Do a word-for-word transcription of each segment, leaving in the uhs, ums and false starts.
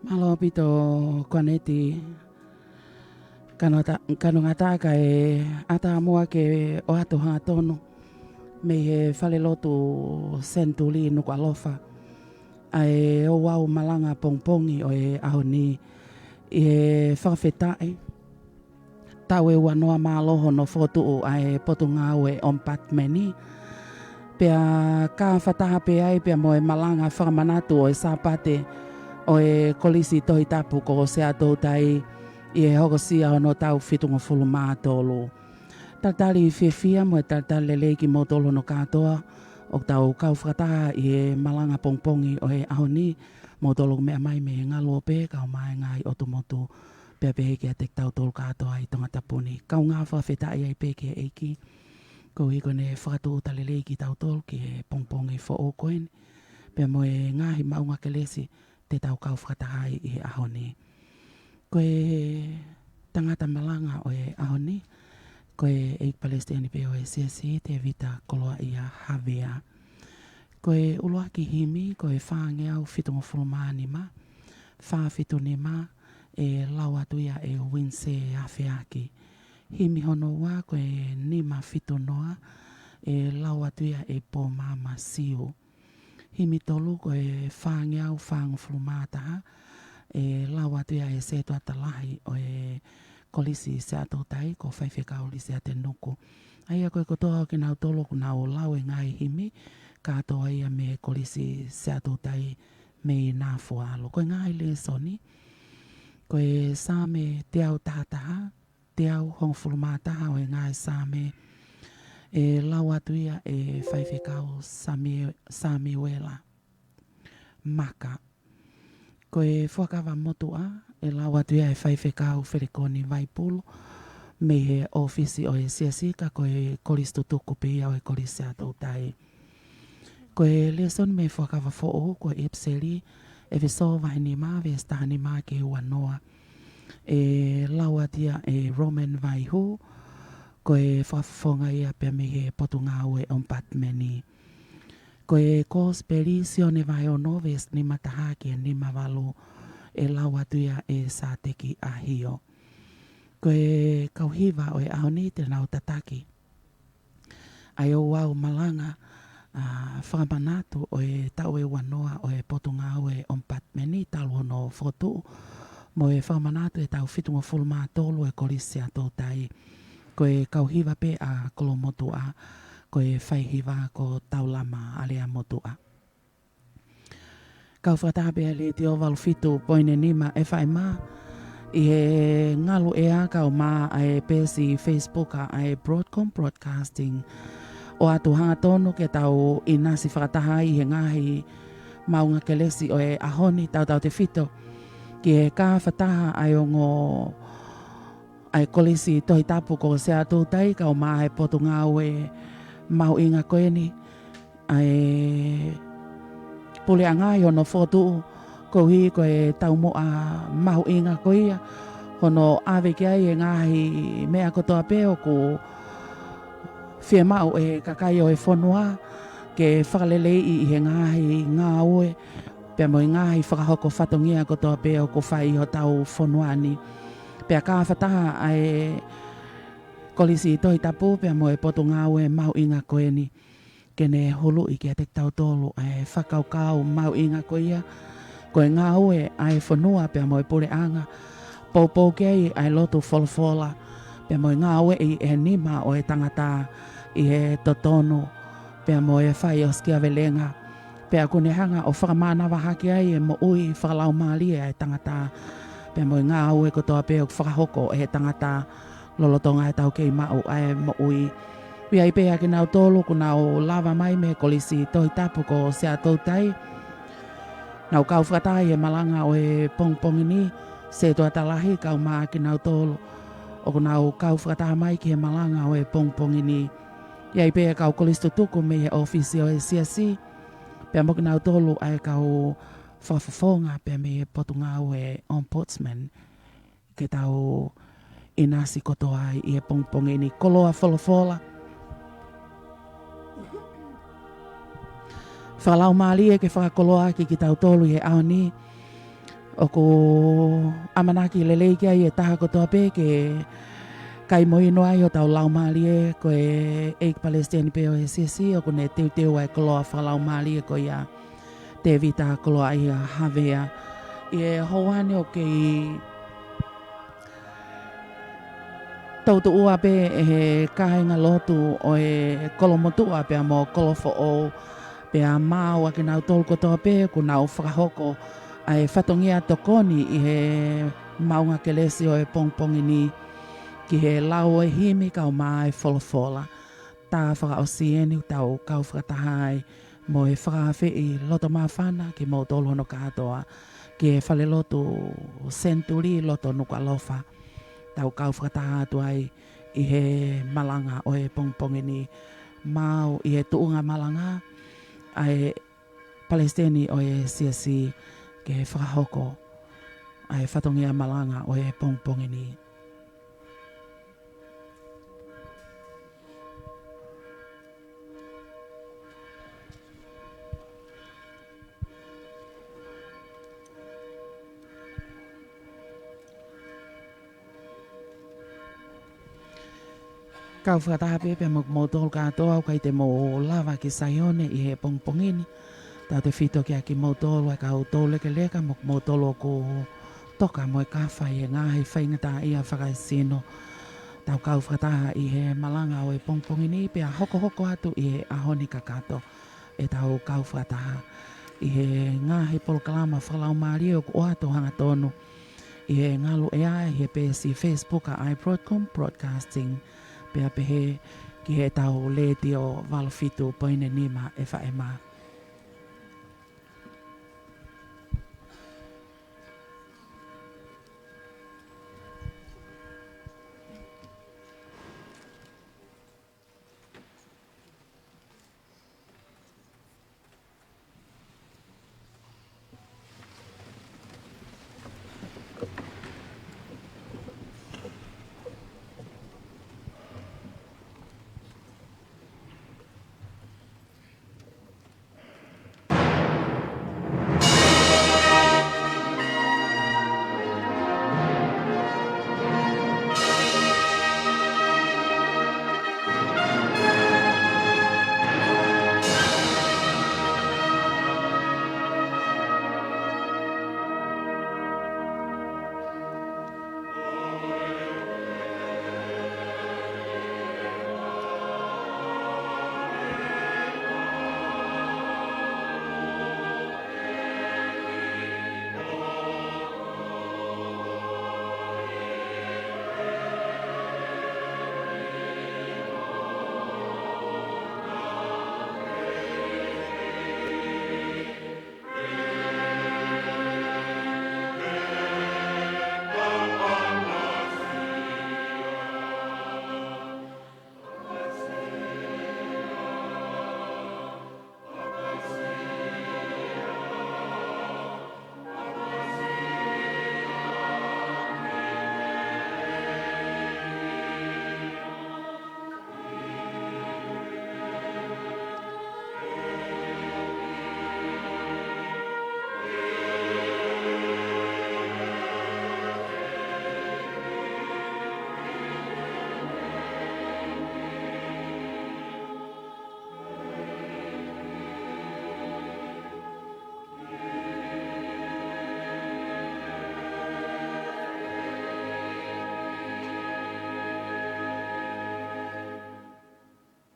Mālō ʻaupito Kuaneti. Kano ta-, kano ngata kae ʻatā muʻa ke ʻoatu hangatonu mei he falelotu Senituli Nukuʻalofa ʻa e ouau malanga pongipongi ʻo e ʻaho ni, ʻi he fakafetaʻi taʻu ʻe uanoa mālō hono fokotuʻu ʻa e Potungāue Ombudsman. Pea ka fakataha pē ai pea mo e malanga fakamanatu ʻo e Sāpate ʻo e Kolisi Tohitapu ko Siaʻatoutai ʻi he hokosia hono taʻu fitungofulu mā tolu. Talitali fiefia mo e talitali lelei kimoutolu hono kātoa ʻoku tau kau fakataha ʻi he malanga pongipongi ʻo e ʻaho ni, moutolu ʻoku meʻa mai mei he ngaluope, kau mai ngaahi ʻotu motu, pea pehē kiate kitautolu kātoa ʻi Tongatapu ni. Kaungā fakafetaʻi ai pē ki he ʻEiki koeʻuhi ko ʻene fakatuʻuta lelei kitautolu ki he pongipongi foʻou ko eni, pea mo e ngaahi maʻunga kelesi te tau kau fakataha ai ʻi he ʻaho ni. Ko e tangata malanga ʻo e ʻaho ni, ko e ʻEiki Palesiteni pē ʻo e Siasi, Tēvita Koloaʻia Havea. Ko e ʻuluaki himi, ko e fāngeau fitungofulu mā nima, fā fitu nima, ʻe lau atu ia ʻe Uinise Afeaki. Himi hono ua, ko e nima fitu noa, ʻe lau atu ia ʻe Pōmama Siu. Himi tolu, ko e fāngeau fāngofulu mā taha, ʻe lau atu ia ʻe Setuata Lahi ʻo e Kolisi Siaʻatoutai, ko Faifekau Lisiate Nuku. ʻA ia ko e kotoa ʻo kinautolu ʻoku nau lau e ngaahi himi kātoa ia mei he Kolisi Siaʻatoutai mei Nafualu. Ko e ngaahi lēsoni, ko e Saame teau taha taha, teau hongofulu mā taha ʻo e ngaahi Saame, ʻe lau atu ia ʻe Faifekau Sami-, Samiuela Maka. Ko e fuakava motuʻa, ʻe lau atu ia ʻe Faifekau Felekoni Vaipulu mei he ʻōfisi ʻo e Siasi, ka ko e kolisi tutuku pē ia ʻo e Kolisi Siaʻatoutai. Ko e lēsoni mei he fuakava foʻou, ko e ʻIpiseli ʻEfesō vahe nima, veesi taha nima ki he uanoa. ʻE lau atu ia ʻe Roman Vaihu, ko e fakafofonga ia pea mei he Potungāue Ombudsman. Ko e Kosipeli Sione vahe ono, veesi nima taha ki he nima valu, ʻe lau atu ia ʻe Sāteki ʻAhio. Ko e kau hiva ʻo e ʻaho ni te nau tataki ʻa e ouau malanga, ʻa, fakamanatu ʻo e taʻu ʻe uanoa ʻo e Potungāue Ombudsman talu hono fokotuʻu, mo e fakamanatu e taʻu fitungofulu mā tolu ʻo e Kolisi Siaʻatoutai. Ko e kau hiva pē ʻa Kolomotuʻa, ko e faihiva ko Taulama Aleamotuʻa. Kau fakataha pē ʻa e Letiō valu fitu poini nima FM ʻi he ngalu ʻea kau mai ʻa e peesi Facebook ʻa e Broadcom Broadcasting. ʻOatu hangatonu ke tau ʻinasi fakataha ai ʻi he ngaahi maʻunga kelesi ʻo e ʻaho ni tautautefito ki he kau fakataha ʻa e ongo ʻa e Kolisi Tohitapu ko Siaʻatoutai kau mai ʻa e Potungāue mahuʻinga ko eni ʻa e puleʻanga ʻi hono fokotuʻu, koeʻuhi ko e taumuʻa mahuʻinga ko ia hono ʻave ki ai e ngaahi meʻa kotoa pē ʻoku fiemaʻu ʻe he kakai ʻo e fonua ke fakaleleiʻi ʻi he ngaahi ngāue pea mo e ngaahi fakahoko fatongia kotoa pē ʻoku fai ʻi hotau fonua ni. Pea kau fakataha ʻa e Kolisi Tohitapu pea mo e Potungāue mahuʻinga ko eni ke ne huluʻi kiate kitautolu ʻa e fakakaukau mahuʻinga ko ia, ko e ngāue ʻa e fonua pea mo e puleʻanga, poupou ki ai ʻa e lotu folofola, pea mo e ngāueʻi ʻe he nima ʻo e tangata ʻi he totonu, pea mo e fai ʻosikiavelenga, pea ʻoku ne hanga ʻo fakamānava hake ai e moʻui fakalaumālie ʻa e tangata, pea mo e ngāue kotoa pē ʻoku fakahoko ʻe he tangata lolotonga ʻetau kei maʻu ʻa e moʻui. ʻI ai pē ʻa kinautolu ʻoku nau lava mai mei he Kolisi Tohitapu ko Siaʻatoutai, nau kau fakataha ʻi he malanga ʻo e pongipongi ni, Setuata Lahi kau mai ʻa kinautolu ʻoku nau kau fakataha mai ki he malanga ʻo e pongipongi ni. ʻI ai pē ʻa e kau kolisi tutuku mei he ʻōfisi ʻo e Siasi, pea mo kinautolu ʻa e kau fakafofonga pea mei he Potungāue Ombudsman, ke tau ʻinasi kotoa ai ʻi he pongipongi ni. Koloa folofola fakalaumālie ke fakakoloa ʻaki kitautolu ʻi he ʻaho ni. ʻOku ʻamanaki lelei ki ai e taha kotoa pē ke kai mo inu ai hotau laumālie, ko e ʻEiki Palesiteni pē ʻo e Siasi ʻoku ne teuteu ʻa e koloa fakalaumālie ko ia, Tēvita Koloaʻia Havea. ʻI he houa ni ʻoku kei toutuʻua pē ʻe he kāingalotu ʻo e Kolomotuʻa pea mo Kolofoʻou, pea maau ʻa kinautolu kotoa pē kuo nau fakahoko ʻa e fatongia tokoni ʻi he maʻunga kelesi ʻo e pongipongi ni, ki he lau ʻo e himi kae ʻumaʻā e folofola. Tā fakaʻosi eni ʻoku tau kau fakataha ai mo e fakaafeʻi loto māfana kimoutolu hono kātoa ki he falelotu Senituli loto Nukuʻalofa. Tau kau fakataha atu ai ʻi he malanga ʻo e pongipongi ni, maau ʻi he tuʻunga malanga ʻa e Palesiteni ʻo e Siasi ke fakahoko ʻa e fatongia malanga ʻo e pongipongi ni. Kau fakataha pē pea mo kimoutolu kātoa ʻoku ʻikai te mou lava ki Saione ʻi he pongipongi ni. Tautefito kiate kimoutolu ʻa e kau toulekeleka mo kimoutolu ʻoku toka mo e kafa ʻi he ngaahi faingataʻaʻia fakaesino. Tau kau fakataha ʻi he malanga ʻo e pongipongi ni pea hokohoko atu ʻi he ʻaho ni kakato ʻetau kau fakataha ʻi he ngaahi polokalama fakalaumālie ʻoku ʻoatu hangatonu ʻi he ngaluʻea ʻi he peesi Facebook ʻa iBroadcom Broadcasting, pea pehē ki heʻetau letiō valu fitu poini nima FM.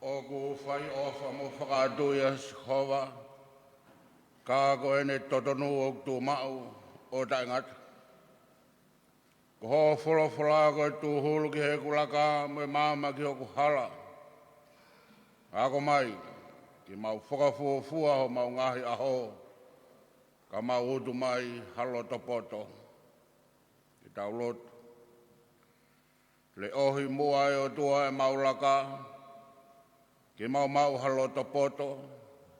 ʻOku fai ʻofa mo fakatui ʻa Sihova, ka ko ʻene totonu ʻoku tuʻumaʻu ʻo taʻengata. Ko hoʻo folofola ko e tūhulu ki heʻeku laka mo e maama ki hoku hala. Ako mai, ke mau fakafuofua homau ngaahi ʻaho, ka mau utu mai ha loto poto. Ke tau lotu. Leʻohi muʻa ʻe ʻOtua ʻemau laka, ke mau maʻu ha loto poto,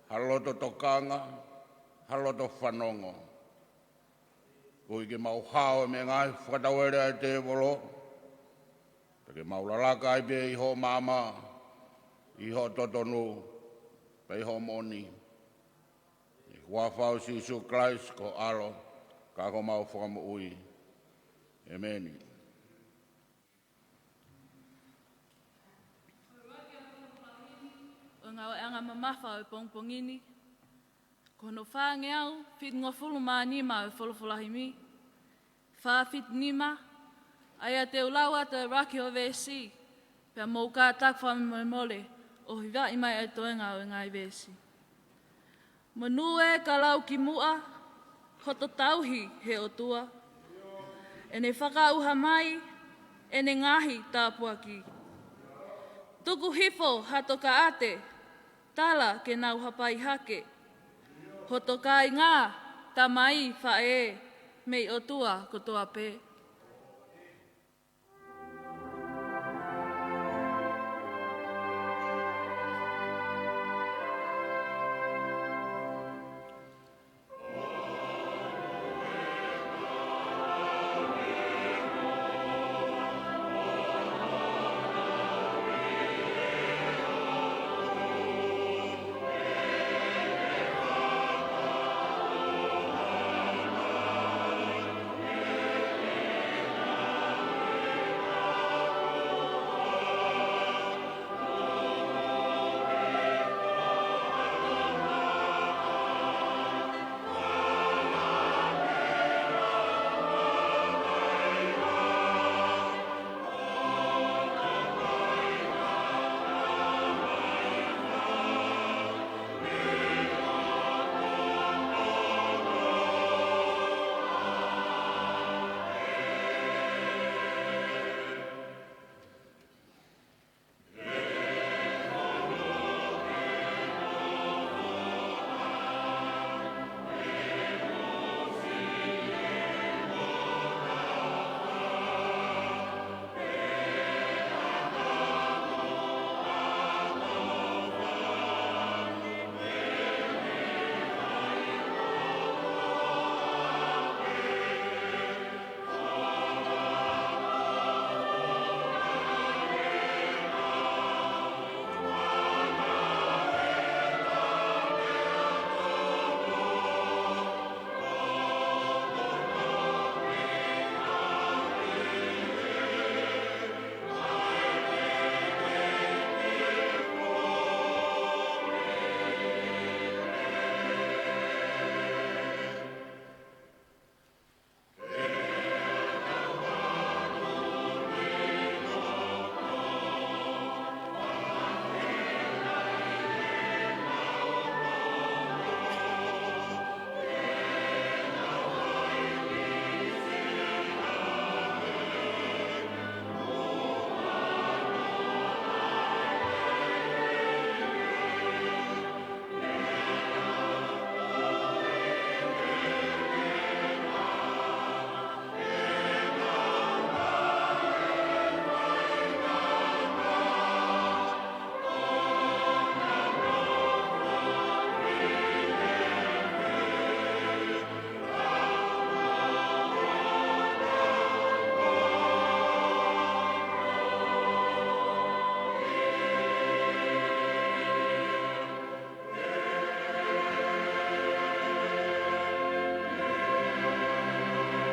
ha loto tokanga, ha loto fanongo. Koeʻuhi ke mau hao mei he ngaahi fakatauele ʻa e tēvolo, pea ke mau lalaka ai pē ʻi hoʻo maama, ʻi hoʻo totonu, pea ʻi hoʻo moʻoni. ʻI he huafa ʻo Sīsū Kalaisi ko ho ʻAlo, ʻa homau Fakamoʻui. ʻEmeni. ʻO e ngāueʻanga mamafa ʻo e pongipongi ni, ko hono fāngeau fitungofulu mā nima ʻo e Folofola Himi, fā fitu nima, ʻa ia te u lau atu e ʻuluaki ʻo e veesi, pea mou kātaki fakamolemole ʻo hivaʻi mai e toenga ʻo e ngaahi veesi. Monū ē ka lau ki muʻa hoto tauhi he ʻOtua, ʻene fakaʻauha mai ʻene ngaahi tāpuaki. Tuku hifo hato kaʻate, tala ke nau hapai hake. Hoto kāinga, tamai, faʻē, mei ʻOtua kotoa pē.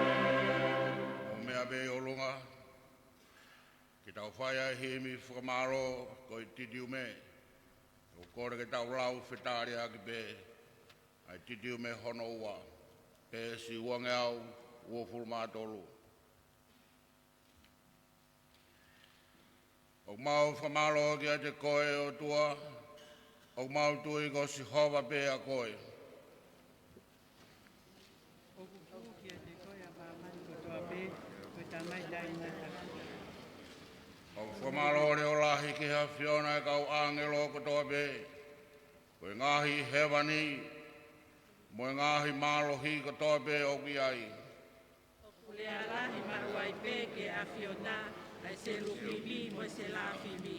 ʻO meʻa pē ʻi ʻolunga, ke tau fai ʻa e himi fakamālō ko e Te Deum. ʻOku kole ke tau lau fetaliaki pē ʻa e Te Deum hono ua, peesi uangeau uofulu mā tolu. ʻOku mau fakamālō kiate koe ʻOtua, ʻoku mau tui ko Sihova pē ʻa koe. ʻOku hū kiate koe ʻa māmani kotoa pē, ko e Tamai taʻengata. ʻOku fakamālō leʻo lahi ki he ʻAfiona ʻa e kau ʻāngelo kotoa pē, ko e ngaahi hēvani, mo e ngaahi mālohi kotoa pē ʻoku ʻi ai. ʻOku lea lahi maʻu ai pē ki he ʻAfiona ʻa e selupimi mo e selafimi.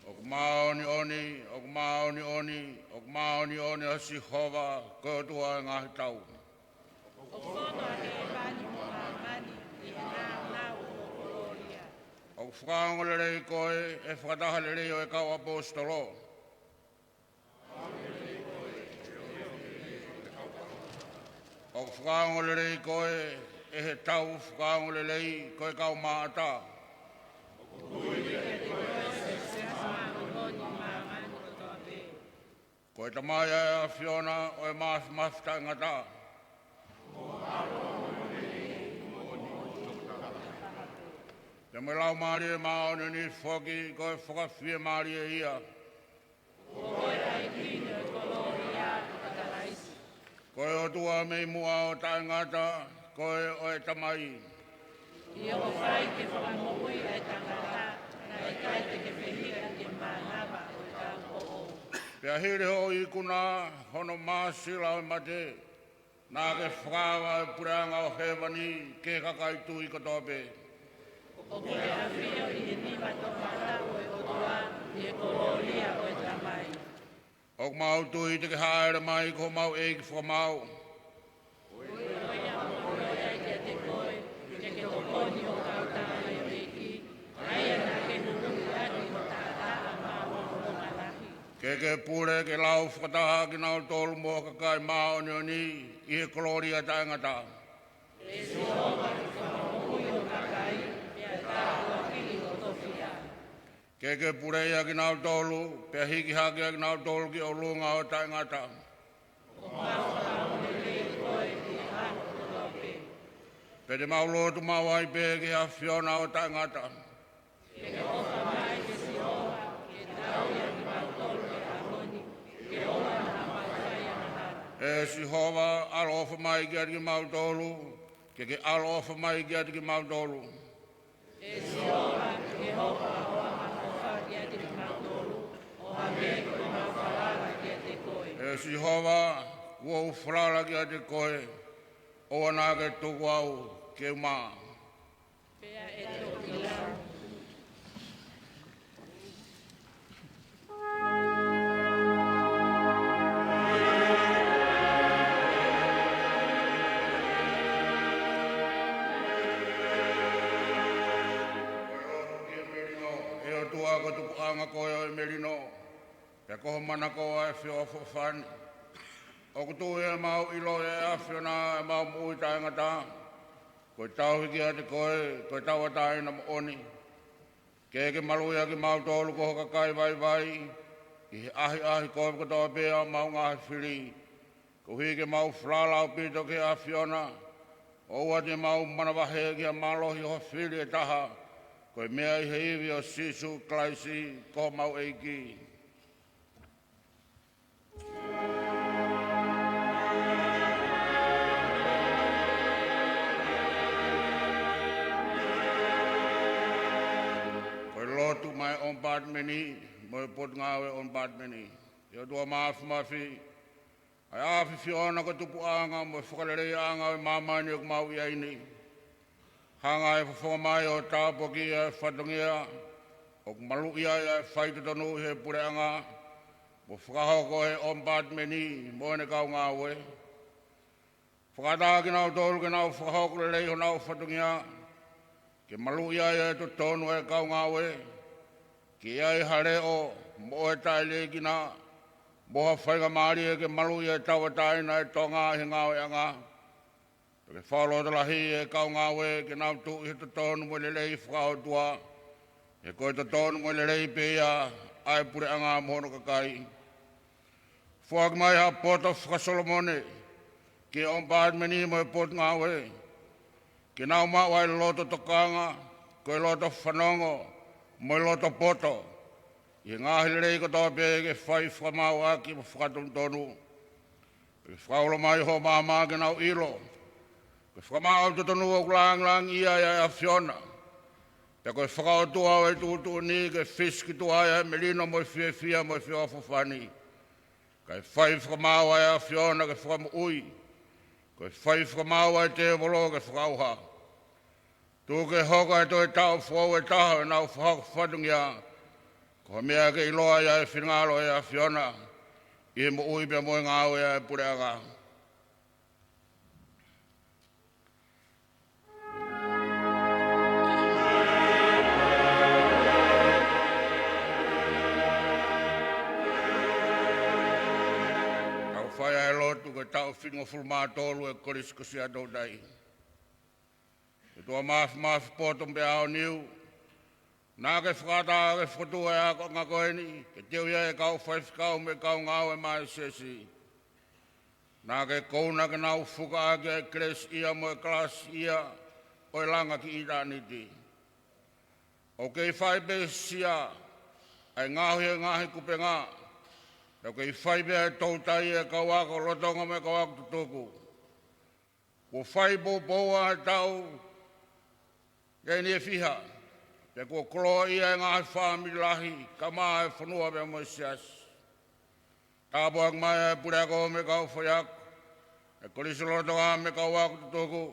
ʻOku māʻoniʻoni, ʻoku māʻoniʻoni, ʻoku māʻoniʻoni ʻa Sihova, ko e ʻOtua ʻo e ngaahi tau. ʻOku fono ʻa hēvani mo māmani ʻi he nāunau ʻo ho kolōlia. ʻOku fakaongo lelei koe, ʻe Fakataha Lelei ʻo e Kau ʻAposetolo. ʻOku fakaongo lelei koe ʻe he tau fakaongo lelei, ko e kau maʻata. Ko e Tamai ʻa e ʻAfiona ʻo e māfimafi taʻengata. Pea mo e Laumālie Māʻoniʻoni foki, ko e fakafiemālie ia. Ko e ʻOtua mei muʻa ʻo taʻengata, ko e ʻo e Tamai. ʻIo, ʻoku fai ke fakamoʻui ʻa e tangata, naʻe ʻikai te ke fehiʻa ki he mānava ʻo e taupoʻou. Pea hili hoʻo ikuna hono māsila ʻo e mate, naʻa ke fakaava ʻa e puleʻanga ʻo hēvani ki he kakai tui kotoa pē. ʻOku ke ʻafio ʻi he nima toʻomataʻu ʻo e ʻOtua, ʻi he kolōlia ʻo e Tamai. ʻOku mau tui te ke hāʻele mai ko homau ʻEiki Fakamaau. Ko ia ʻoku ou kole ai kiate koe, ke ke tokoni ho kau tangataʻeiki, ʻa ia naʻa ke huhuʻi ʻaki ho taʻataʻa maʻu ʻo e lahi. Ke ke pule ke lau fakataha kinautolu mo ho kakai māʻoniʻoni ʻi he kolōlia taʻengata. ʻE Sihova, ke fakamoʻui ho kakai, pea tāpuakiʻi ho tofiʻa. Ke ke puleʻi ʻa kinautolu, pea hiki hake ʻa kinautolu ki ʻolunga ʻo taʻengata. ʻOku mau fakaongo lelei koe ʻi he ʻaho kotoa pē. Pea te mau lotu maʻu ai pē ki he ʻAfiona ʻo taʻengata. Ke ke ʻofa mai kia Sihova, ke tauʻi ʻa kimautolu he ʻaho ni, ke ʻoua naʻa mau fai angahala. ʻE Sihova, ʻaloʻofa mai kiate kimautolu, ke ke ʻaloʻofa mai kiate kimautolu. ʻE Sihova, ke ke hoko ʻa hoʻo ʻaloʻofa kiate kimautolu, ʻo hangē ko ʻemau falala kiate koe. ʻE Sihova, kuo u falala kiate koe, ʻoua naʻa ke tuku au ke u mā. Pea ʻe toki lau. Ko e lotu ki he melino. ʻE ʻOtua, ko e Tupuʻanga koe ʻo e melino, pea ko ho manako ʻa e feʻofoʻofani. ʻOku tuʻu ʻi heʻemau ʻilo ʻa e ʻAfiona ʻa ʻemau moʻui taʻengata. Ko e tauhi kiate koe ko e tauʻatāina moʻoni. Ke ke maluʻi ʻa kimautolu ko ho kakai vaivai ʻi he ʻahiʻahi kovi kotoa pē ʻa ʻemau ngaahi fili, koeʻuhi ke mau falala ʻaupito ki he ʻAfiona, ʻoua te mau manavahē ki he mālohi ʻo ha fili ʻe taha, ko e meʻa ʻi he ivi ʻo Sīsū Kalaisi ko homau ʻEiki. Ko e lotu maʻa e ʻOmipatimeni mo e Potungāue ʻOmipatimeni. ʻE ʻOtua Māfimafi, ʻa e ʻAfiona ko e Tupuʻanga mo e Fakaleleiʻanga ʻo e māmani ʻoku mau ʻi ai ni. Hanga ʻe he fofonga mai ʻo e tāpuaki ʻa e fatongia ʻoku maluʻi ai ʻa e faitotonu ʻi he puleʻanga, mo fakahoko ʻe he ʻOmipatimeni mo ʻene kau ngāue. Fakaʻatā kinautolu ke nau fakahoko lelei honau fatongia, ke maluʻi ai ʻa e totonu ʻa e kau ngāue, ke ʻi ai ha leʻo mo e taʻeleʻekina, mo ha faingamālie ke maluʻi ʻa e tauʻatāina ʻa e Tonga ʻi he ngāueʻanga. Pea ke fakalotolahiʻi ʻa e kau ngāue ke nau tuʻu ʻi he totonu mo e lelei fakaʻotua, he ko e totonu mo e lelei pē ia ʻa e puleʻanga mo hono kakai. Foaki mai ha poto faka-Solomone ki he ʻOmipatimeni mo e Potungāue, ke nau maʻu ʻa e loto tokanga, ko e loto fanongo, mo e loto poto ʻi he ngaahi lelei kotoa pē ke fai fakamaau ʻaki mo fakatonutonu. Pea ke fakaulo mai ho maama ke nau ʻilo ko e fakamaau totonu ʻoku langilangiʻia ai ʻa e ʻAfiona, pea ko e fakaʻotua ʻo e tuʻutuʻuni ke fisiki tuʻa ai ʻa e melino mo e fiefia mo e feʻofoʻofani. Kae fai fakamaau ʻa e ʻAfiona ke fakamoʻui, ko e fai fakamaau ʻa e tēvolo ke fakaʻauha. Tuku ke hoko ʻa e toe taʻu foʻou ʻe taha ʻo ʻenau fakahoko fatongia, ko ha meʻa ke ʻiloa ai ʻa e finangalo ʻo e ʻAfiona ʻi he moʻui pea mo e ngāue ʻa e puleʻanga. Tau fai ʻa e lotu ko e taʻu hongofulu mā tolu ʻo e Kolisi ko Siaʻatoutai. ʻE ʻOtua Māfimafi, poto pea aoniu, naʻa ke fakaʻatā ke fokotuʻu e akoʻanga ko eni, ke teuʻi ai e kau faifekau mo e kau ngāue maʻa e Siasi. Naʻa ke kouna ke nau fuka ʻaki e kelesiʻia mo e kalasiʻia ʻo e langa ki ʻitāniti. ʻOku kei fai pē sia ʻa e ngaohi e ngaahi kupenga, pea ʻoku kei fai pē ʻa e toutai ʻa e kau ako lolotonga mo e kau ako tutuku. Kuo fai poupou ʻa e taʻu ʻe niʻihi fiha, pea kuo koloaʻia e ngaahi fāmili lahi, kaeʻumaʻā e fonua pea mo e Siasi. Tāpuaki mai ʻa e puleako mo e kau faiako, e kolisi lolotonga mo e kau ako tutuku,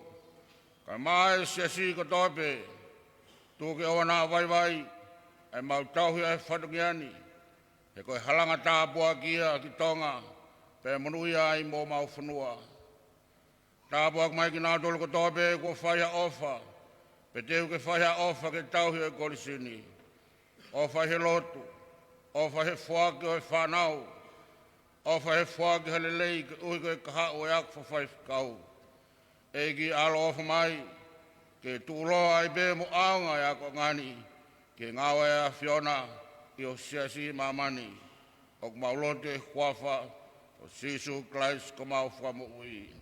kaeʻumaʻā e Siasi kotoa pē. Tuku ke ʻoua naʻa vaivai ʻa ʻemau tauhi ʻa e fatongia ni, he ko e halanga tāpuaki ia ki Tonga, pea monūʻia ai mo homau fonua. Tāpuaki mai kinautolu kotoa pē kuo fai ha ʻofa, pe teu ke fai ha ʻofa ke tauhi e kolisi ni. ʻOfa ʻi he lotu, ʻofa ʻi he foaki ʻo e fānau, ʻofa ʻi he foaki ha lelei koeʻuhi ko e kahaʻu ʻo e ako fakafaifekau. ʻEiki, ʻaloʻofa mai ke tuʻuloa ai pē mo ʻaonga e akoʻanga ni ki he ngāue ʻa e ʻAfiona ʻi ho Siasi ʻi māmani. ʻOku mau lotu ʻi he huafa ʻo Sīsū Kalaisi ko homau Fakamoʻui.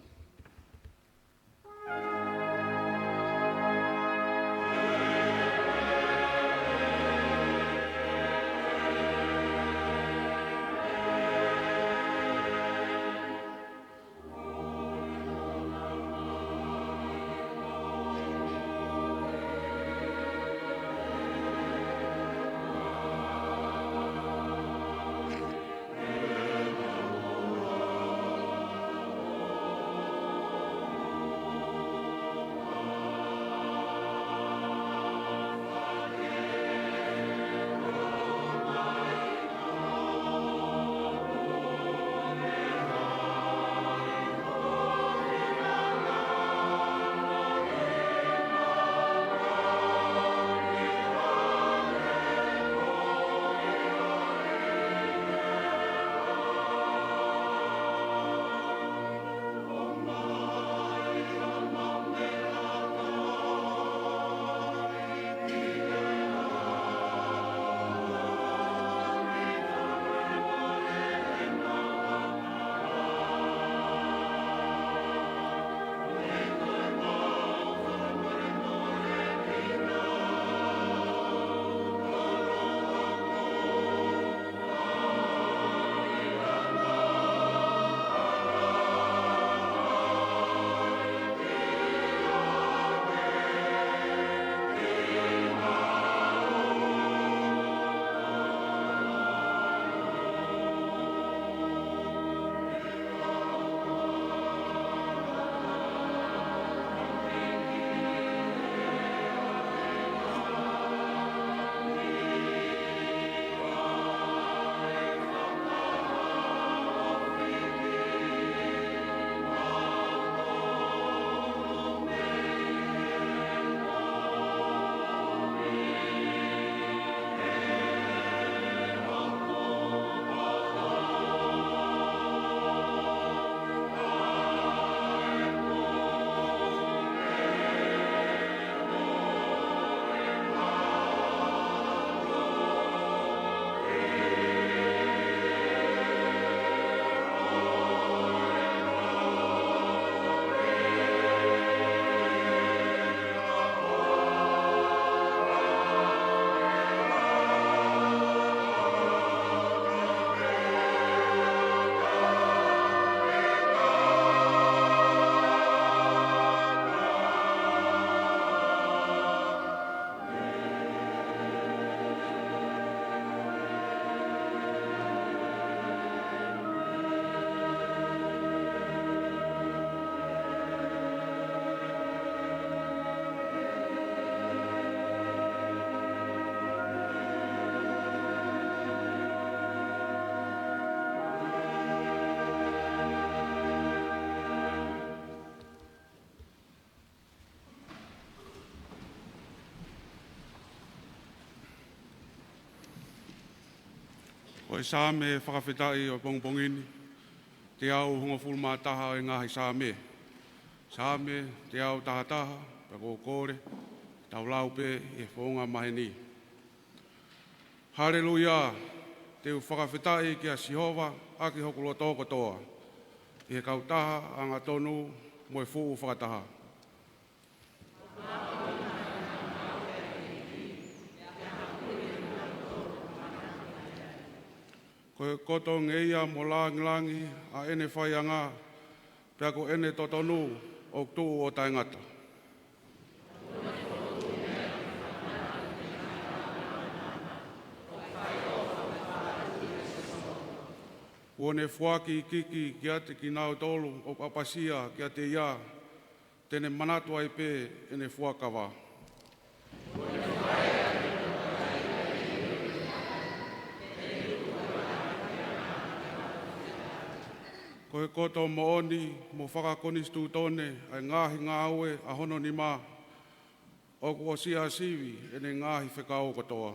Ko e Saame fakafetaʻi ʻo e pongipongi ni. Teau hongofulu mā taha ʻo e ngaahi Saame. Saame teau taha taha, pea ʻoku ou kole ke tau lau pē ʻi he founga maheni. Haleluia! Te u fakafetaʻi kia Sihova ʻaki hoku loto kotoa, ʻi he kautaha angatonu mo e fuʻu fakataha. Ko e koto ngeia mo langilangi ʻa ʻene faiʻanga, pea ko ʻene totonu ʻoku tuʻu ʻo taʻengata. Kuo ne foaki ikiiki kiate kinautolu ʻoku ʻapasia kiate ia, te ne manatu ai pē ʻene fuakava. Ko e koto moʻoni mo fakakonisitūtone ʻa e ngaahi ngāue ʻa hono nima, ʻoku ʻosi ʻa sivi ʻene ngaahi fekau kotoa.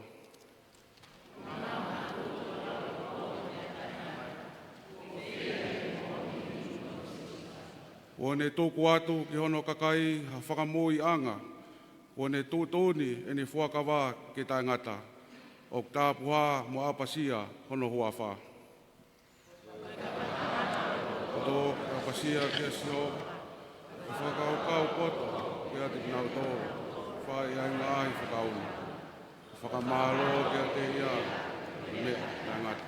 Kuo ne tuku atu ki hono kakai ha fakamoʻuiʻanga, kuo ne tuʻutuʻuni ʻene fuakava ke taʻengata, ʻoku tāpuhā mo ʻapasia hono huafa. Kotoa ke ʻapasia kia Sihova, ʻa e fakakaukau kotoa kiate kinautolu ʻoku fai ʻa e ngaahi fekau ni. Fakamālō kiate ia ʻi he meʻa taʻengata.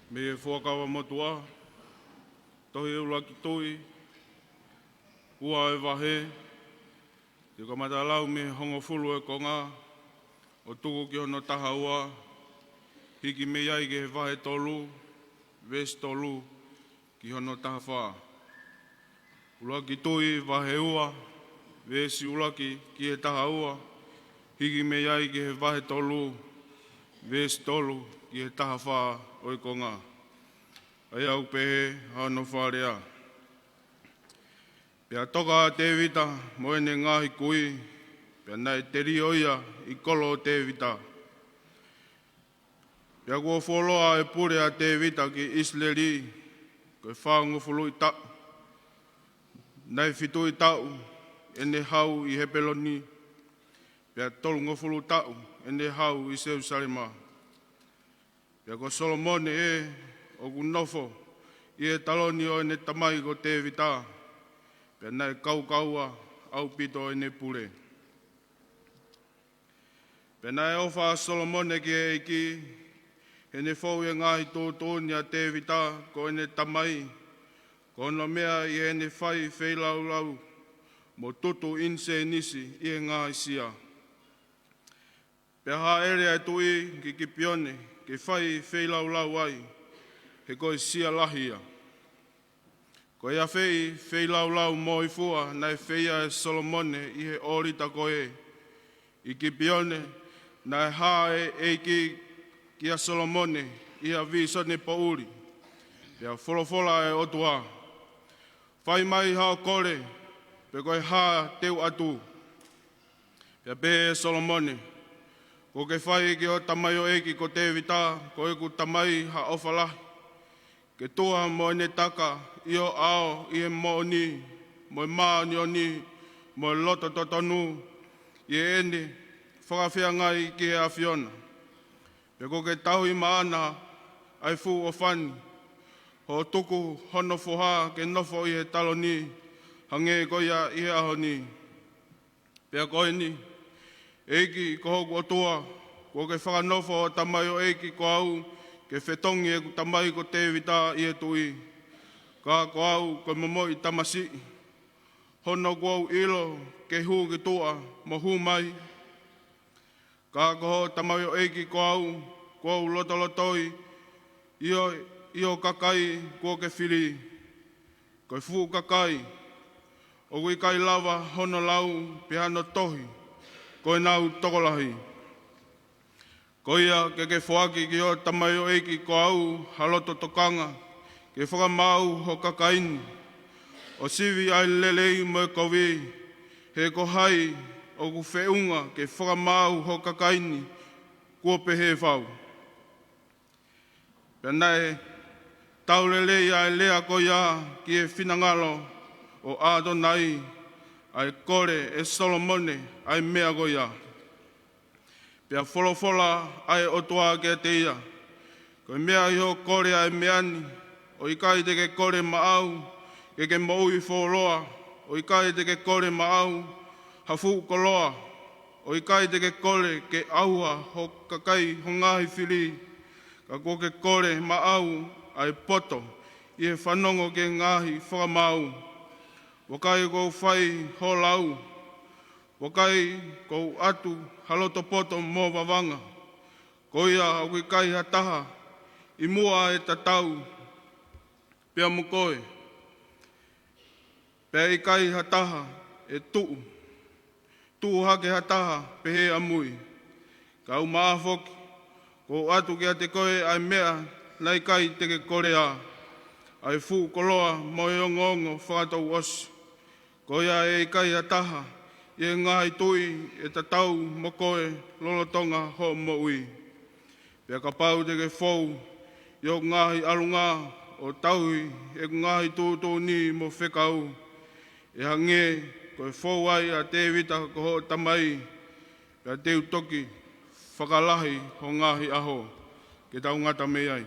Mei he Fuakava Motuʻa, tohi ʻUluaki Tuʻi, ua ʻo e vahe, te u kamata lau mei he hongofulu ʻo e konga, ʻo tuku ki hono taha ua, hiki mei ai ki he vahe tolu, veesi tolu, ki hono taha fā. ʻUluaki Tuʻi vahe ua, veesi ʻuluaki ki he taha ua, hiki mei ai ki he vahe tolu, veesi tolu ki he taha fā ʻo e konga. ʻA ia ʻoku pehē ʻa hono fakalea. Pea toka ʻa Tēvita mo ʻene ngaahi kui, pea naʻe telio ia ʻi he kolo ʻo Tēvita. Pea kuo fuoloa ʻa e pule ʻa Tēvita ki ʻIsileli, ko e fāngofuluʻi taʻu. Naʻe fituʻi taʻu ʻene hau ʻi Hepeloni, pea tolungofulu taʻu ʻene hau ʻi Selūsalema. Pea ko Solomone ē ʻoku nofo ʻi he taloni ʻo ʻene tamai ko Tēvita, pea naʻe kaukaua ʻaupito ʻene pule. Pea naʻe ʻofa ʻa Solomone ki he ʻEiki, heʻene fou ʻi he ngaahi tuʻutuʻuni ʻa Tevita ko ʻene tamai, ko hono meʻa ʻi heʻene fai feilaulau, mo tutu ʻinisēnisi ʻi he ngaahi sia. Pea hāʻele ʻa e tuʻi ki Kipione ke fai feilaulau ai, he ko e sia lahi ia. Ko e afeʻi feilaulau moifua naʻe feia ʻe Solomone ʻi he ʻōlita ko ē. ʻI Kipione, naʻe hā ʻa e ʻEiki kia Solomone ʻi ha vīsone poʻuli, pea folofola ʻa e ʻOtua, Fai mai haʻo kole, pe ko e hā te u ʻatu. Pea pehē ʻe Solomone, Kuo ke fai ki hoʻo tamaioʻeiki ko Tevita, ko ʻeku tamai, ha ʻofa lahi, ke tuha mo ʻene taka ʻi ho ʻao ʻi he moʻoni, mo e māʻoniʻoni, mo e loto totonu, ʻi heʻene fakafeangai ki he ʻAfiona. Pea kuo ke tauhi maʻana ʻa e fuʻu ʻofa ni, ʻo tuku hono foha ke nofo ʻi he taloni, hangē ko ia ʻi he ʻaho ni. Pea ko eni, ʻEiki ko hoku ʻOtua, kuo ke fakanofo hoʻo tamaioʻeiki ko au ke fetongi ʻeku tamai ko Tevita ʻi he tuʻi. Ka ko au ko e momoʻi tamasiʻi, hono kuo u ʻilo ke hū ki tuʻa mo hū mai. Ka ko hoʻo tamaioʻeiki ko au, kuo u lotolotoi ʻi ho, ʻi ho kakai kuo ke fili. Ko e fuʻu kakai ʻoku ʻikai lava hono lau pe hano tohi, ko ʻenau tokolahi. Ko ia ke ke foaki ki hoʻo tamaioʻeiki ko au ha loto tokanga ke fakamaau ho kakai ni, ʻo sivi ʻa e lelei mo e kovi, he ko hai ʻoku feʻunga ke fakamaau ho kakai ni kuo pehē fau. Pea naʻe tau lelei ʻa e lea ko ia ki he finangalo ʻo ʻAtonai, ʻa e kole ʻe Solomone ʻa e meʻa ko ia. Pea folofola ʻa e ʻOtua kiate ia, Ko e meʻa ʻi hoʻo kole ʻa e meʻa ni, ʻo ʻikai te ke kole maʻau ke ke moʻui fuoloa, ʻo ʻikai te ke kole maʻau ha fuʻu koloa, ʻo ʻikai te ke kole ke ʻauha ho kakai ho ngaahi fili, ka kuo ke kole maʻau ʻa e poto ʻi he fanongo ki he ngaahi fakamaau. Vakai, kuo u fai ho lau, vakai, kuo u ʻatu ha loto poto mo vavanga. Ko ia ʻoku ʻikai ha taha ʻi muʻa ʻe tatau pea mo koe, pea ʻikai ha taha ʻe tuʻu, tuʻu hake ha taha pehē ʻamui. Ka ʻumaʻā foki, kuo u ʻatu kiate koe ʻa e meʻa naʻe ʻikai te ke kole, ʻa e fuʻu koloa mo e ongoongo fakatouʻosi. Ko ia ʻe ʻikai ha taha ʻi he ngaahi tuʻi ʻe tatau mo koe lolotonga hoʻo moʻui. Pea kapau te ke fou ʻi hoku ngaahi ʻalunga, ʻo tauhi ʻeku ngaahi tuʻutuʻuni mo fekau, ʻe hangē ko e fou ai ʻa Tevita ko hoʻo tamai, pea te u toki fakalahi ho ngaahi ʻaho. Ke tau ngata mei ai.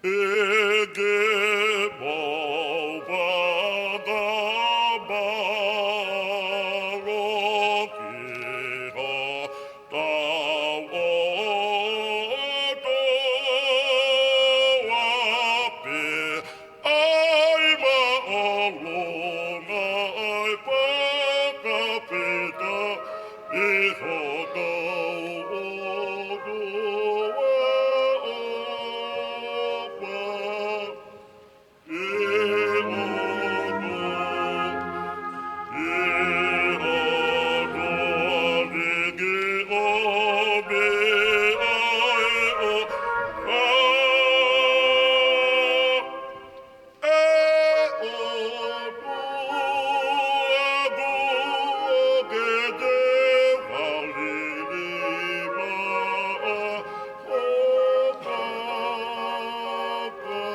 ʻEke mau fakamālō ki hotau ʻOtua pē, ʻa e māʻolunga, ʻa e fakafetaʻi ki hotau ʻOtua ʻo pa. ʻE ʻOtua, ʻe ʻOtua, ʻEiki ʻo e meʻa ʻe ʻofa. ʻE ʻOtua, kuo ke tefali nima ʻa ho kakai.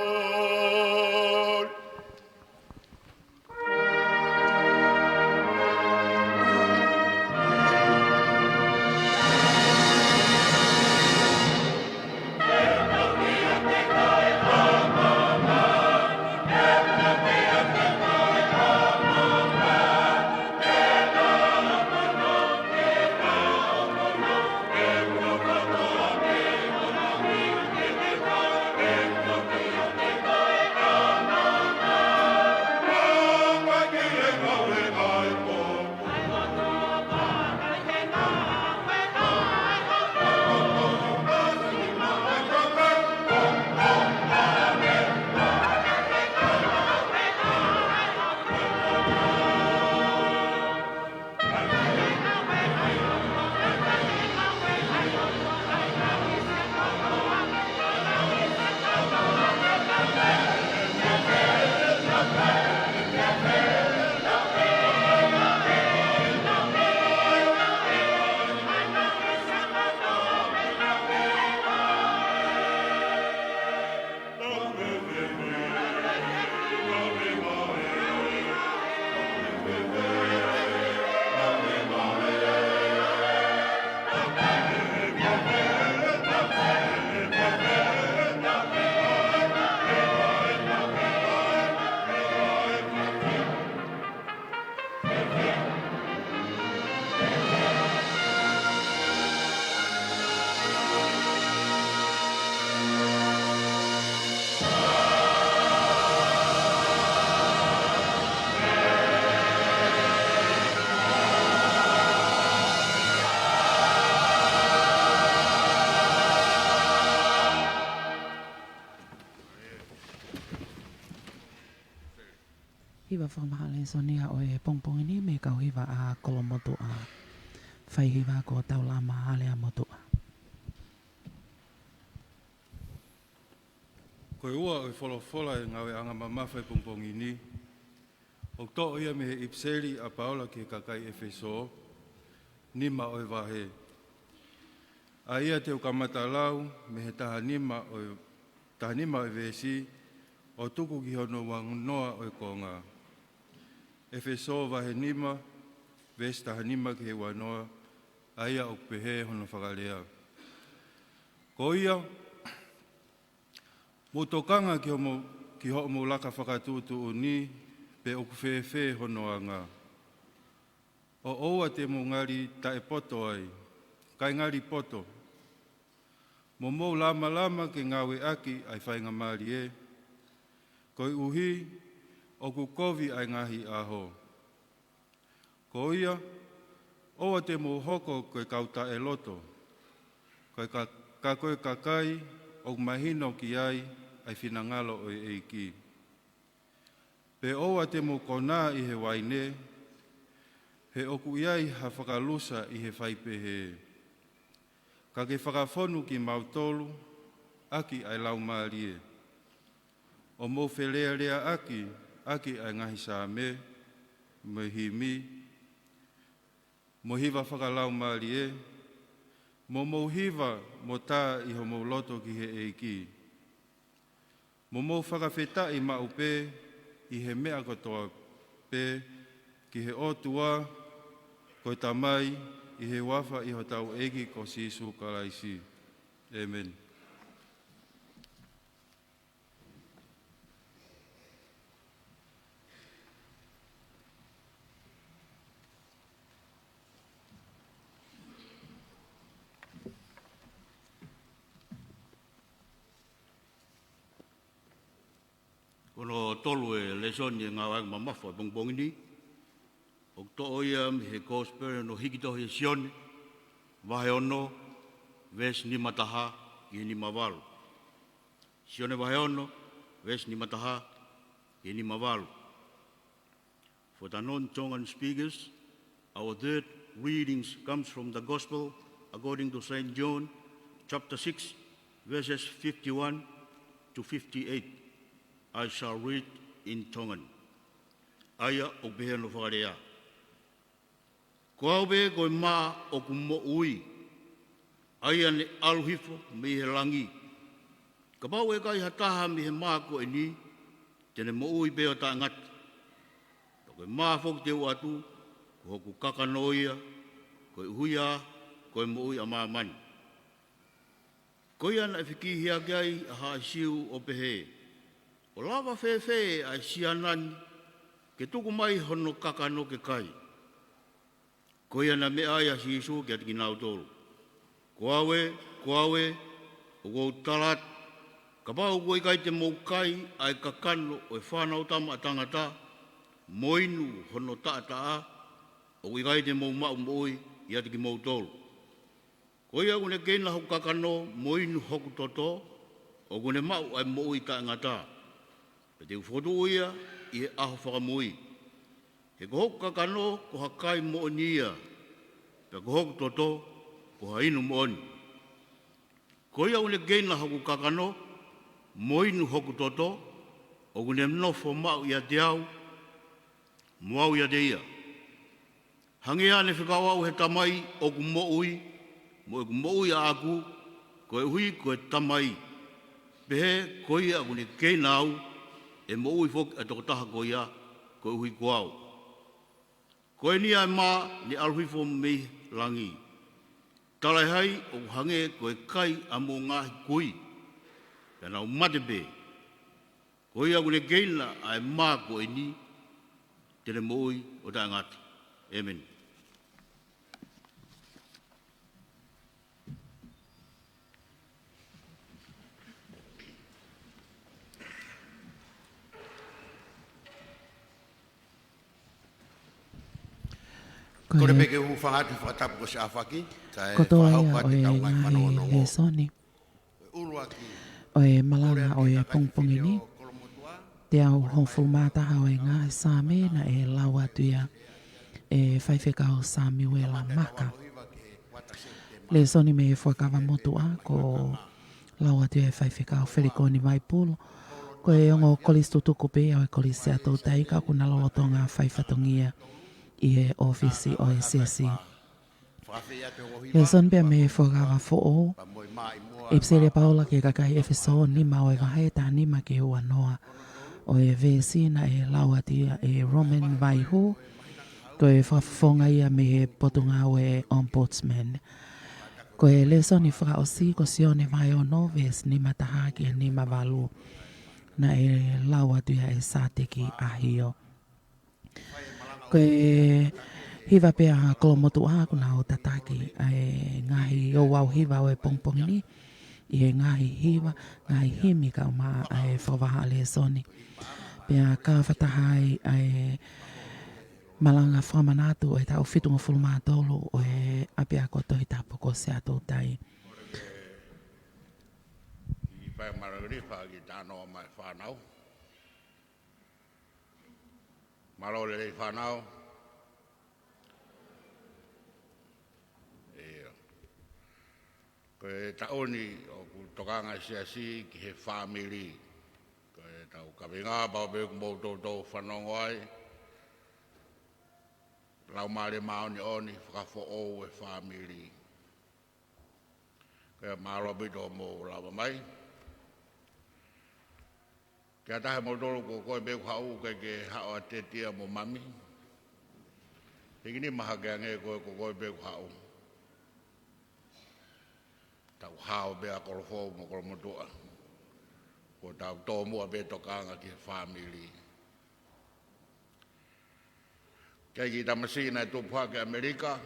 Hiva fakamahale sonia ʻo e pongipongi ni mei he kau hiva ʻa Kolomotuʻa. Fai hiva ko Taulama Aleamotuʻa. Ko e ua ʻo e folofola ʻi he ngāueʻanga mamafa ʻi he pongipongi ni, ʻoku toʻo ia mei he ʻipiseli ʻa Paula ki he kakai ʻEfesō, nima ʻo e vahe. ʻA ia te u kamata lau mei he taha nima ʻo e, taha nima ʻo e veesi, ʻo tuku ki hono uanoa ʻo e konga. ʻEfesō vahe nima, veesi taha nima ki he uanoa, ʻa ia ʻoku pehē hono fakalea. Ko ia, mou tokanga ki hoʻomou, ki hoʻomou laka fakatuʻutuʻuni, pe ʻoku fēfē hono anga. ʻO ʻoua te mou ngali taʻepoto ai, kae ngali poto. Mo mou lamalama ke ngāueʻaki ʻa e faingamālie, koeʻuhi ʻoku kovi ʻa e ngaahi ʻaho. Ko ia, ʻoua te mou hoko ko e kau taʻeloto, ko e ka-, ka ko e kakai ʻoku mahino ki ai ʻa e finangalo ʻo e ʻEiki. Pe ʻoua te mou konā ʻi he uaine, he ʻoku ʻi ai ha fakalusa ʻi he fai pehē. Ka ke fakafonu kimautolu ʻaki ʻa e Laumālie, ʻo mou feleleaʻaki ʻaki ʻa e ngaahi saame, mo e himi, mo e hiva fakalaumālie, mo mou hiva mo tā ʻi homou loto ki he ʻEiki. Mo mou fakafetaʻi maʻu pē ʻi he meʻa kotoa pē ki he ʻOtua ko e Tamai, ʻi he huafa ʻi hotau ʻEiki ko Sīsū Kalaisi. ʻĒmeni. Tolu e lēsoni ʻi he ngāue mamafa ʻo e pongipongi ni. ʻOku toʻo ia mei he Kosipeli hono hiki tohi ʻe Sione, vahe ono, veesi nima taha ki he nima valu. Sione vahe ono, veesi nima taha ki he nima valu. For the non-Tongan speakers, our third readings comes from the Gospel according to Saint John, chapter six, verses fifty-one to fifty-eight. I shall read in Tongan. ʻA ia ʻoku pehē hono fakalea: Ko au pē ko e mā ʻoku moʻui, ʻa ia naʻe ʻalu hifo mei he langi. Kapau ʻe kai ha taha mei he mā ko eni, te ne moʻui pē ʻo taʻengata. Pea ko e mā foki te u ʻoatu, ko hoku kakano ia, koeʻuhi ko e moʻui ʻa māmani. Ko ia naʻe fekihiʻaki ai ʻa Haʻa Siu ʻo pehē, ʻOku lava fēfē ʻa e siana ni ke tuku mai hono kakano ke kai? Ko ia naʻe meʻa ai ʻa Sīsū kiate kinautolu, Ko au ē, ko au ē, ʻoku ou tala atu, kapau ʻoku ʻikai te mou kai ʻa e kakano ʻo e Fanautama ʻa Tangata, mo inu hono taʻataʻa, ʻoku ʻikai te mou maʻu moʻui ʻiate kimoutolu. Ko ia ʻoku ne keina hoku kakano mo inu hoku toto, ʻoku ne maʻu ʻa e moʻui taʻengata. Pea te u fokotuʻu ia ʻi he ʻaho fakamui. He ko hoku kakano ko ha kai moʻoni ia, pea ko hoku toto ko ha inu moʻoni. Ko ia ʻoku ne keina hoku kakano mo inu hoku toto, ʻoku ne nofo maʻu ʻiate au, mo au ʻiate ia. Hangē ʻa ʻene fekau au ʻe he Tamai ʻoku moʻui, mo ʻeku moʻui ʻaʻaku, koeʻuhi ko e Tamai, pehē ko ia ʻoku ne keina au, ʻe moʻui foki ʻa e tokotaha ko ia, koeʻuhi ko au. Ko eni ʻa e mā naʻe ʻalu hifo mei langi. Talaʻehai ʻoku hangē ko e kai ʻa hoʻomou ngaahi kui, pea nau mate pē. Ko ia ʻoku ne keina ʻa e mā ko eni, te ne moʻui ʻo taʻengata. ʻĒmeni. Ko e Kole pē ke u hūfanga atu he fakatapu ko Siaʻafaki, kae kotoa fakahoko ia atu ʻo e ʻetau ngaahi ngaahi fanongonongo. Lēsoni ʻo e malanga ʻo e pongipongi ni, teau hongofulu mā taha ʻo e ngaahi Saame naʻe lau atu ia ʻe Faifekau Samiuela Maka. Lēsoni mei he Fuakava Motuʻa, kuo lau atu ia ʻe Faifekau Felikoni Vaipulu. Ko e ongo kolisi tutuku pē ia ʻo e Kolisi Siaʻatoutai, ka ʻoku na lolotonga fai fatongia ʻi he ʻōfisi ʻo e Siasi. Lēsoni pē ia mei he Fuakava Foʻou, ʻEpiseli ʻa Paula ki he kakai ʻEfesō, nima ʻo e vahe, taha nima ki he ua noa. ʻO e veesi naʻe lau atu ia ʻe Roman Vaihu, ko e fakafofonga ia mei he Potungāue Ombudsman. Ko e lēsoni fakaʻosi ko Sione vahe ono, veesi nima taha ki he nima valu. Naʻe lau atu ia ʻe Sāteki ʻAhio. Ko e hiva pē ʻa Kolomotuʻa, kuo nau tataki ʻa e ngaahi ouau hiva ʻo e pongipongi ni ʻi he ngaahi hiva, ngaahi himi kae ʻumaʻā ʻa e fakavahaʻa lēsoni. Pea ka fakataha ai ʻa e malanga fakamanatu ʻo e taʻu fitungofulu mā tolu ʻo e ʻApiako Tohi Tapu ko Siaʻatoutai. Kiʻi fai malanga lifa ki tano mai fānau. Mālō lelei fānau. ʻIo. Ko e taʻu ni ʻoku tokanga e Siasi ki he fāmili. Ko ʻetau kaveinga pau pē ʻoku mou toutou fanongo ai. Laumālie Māʻoniʻoni, fakafoʻou e fāmili. Ko ia mālō ʻaupito hoʻomou lava mai. Ke ʻatā ʻe moutolu ko koe pē ʻoku haʻu, ʻikai ke haʻu ʻa Teti ia mo Mami. Hiki nima hake ange ko koe pē ʻoku haʻu. Tau hao pē ʻa Kolofou mo Kolomotuʻa. Ko ʻetau tōmuʻa pē tokanga ki he fāmili. Ko e kiʻi tamasiʻi naʻe tupu hake ʻi ʻAmelika,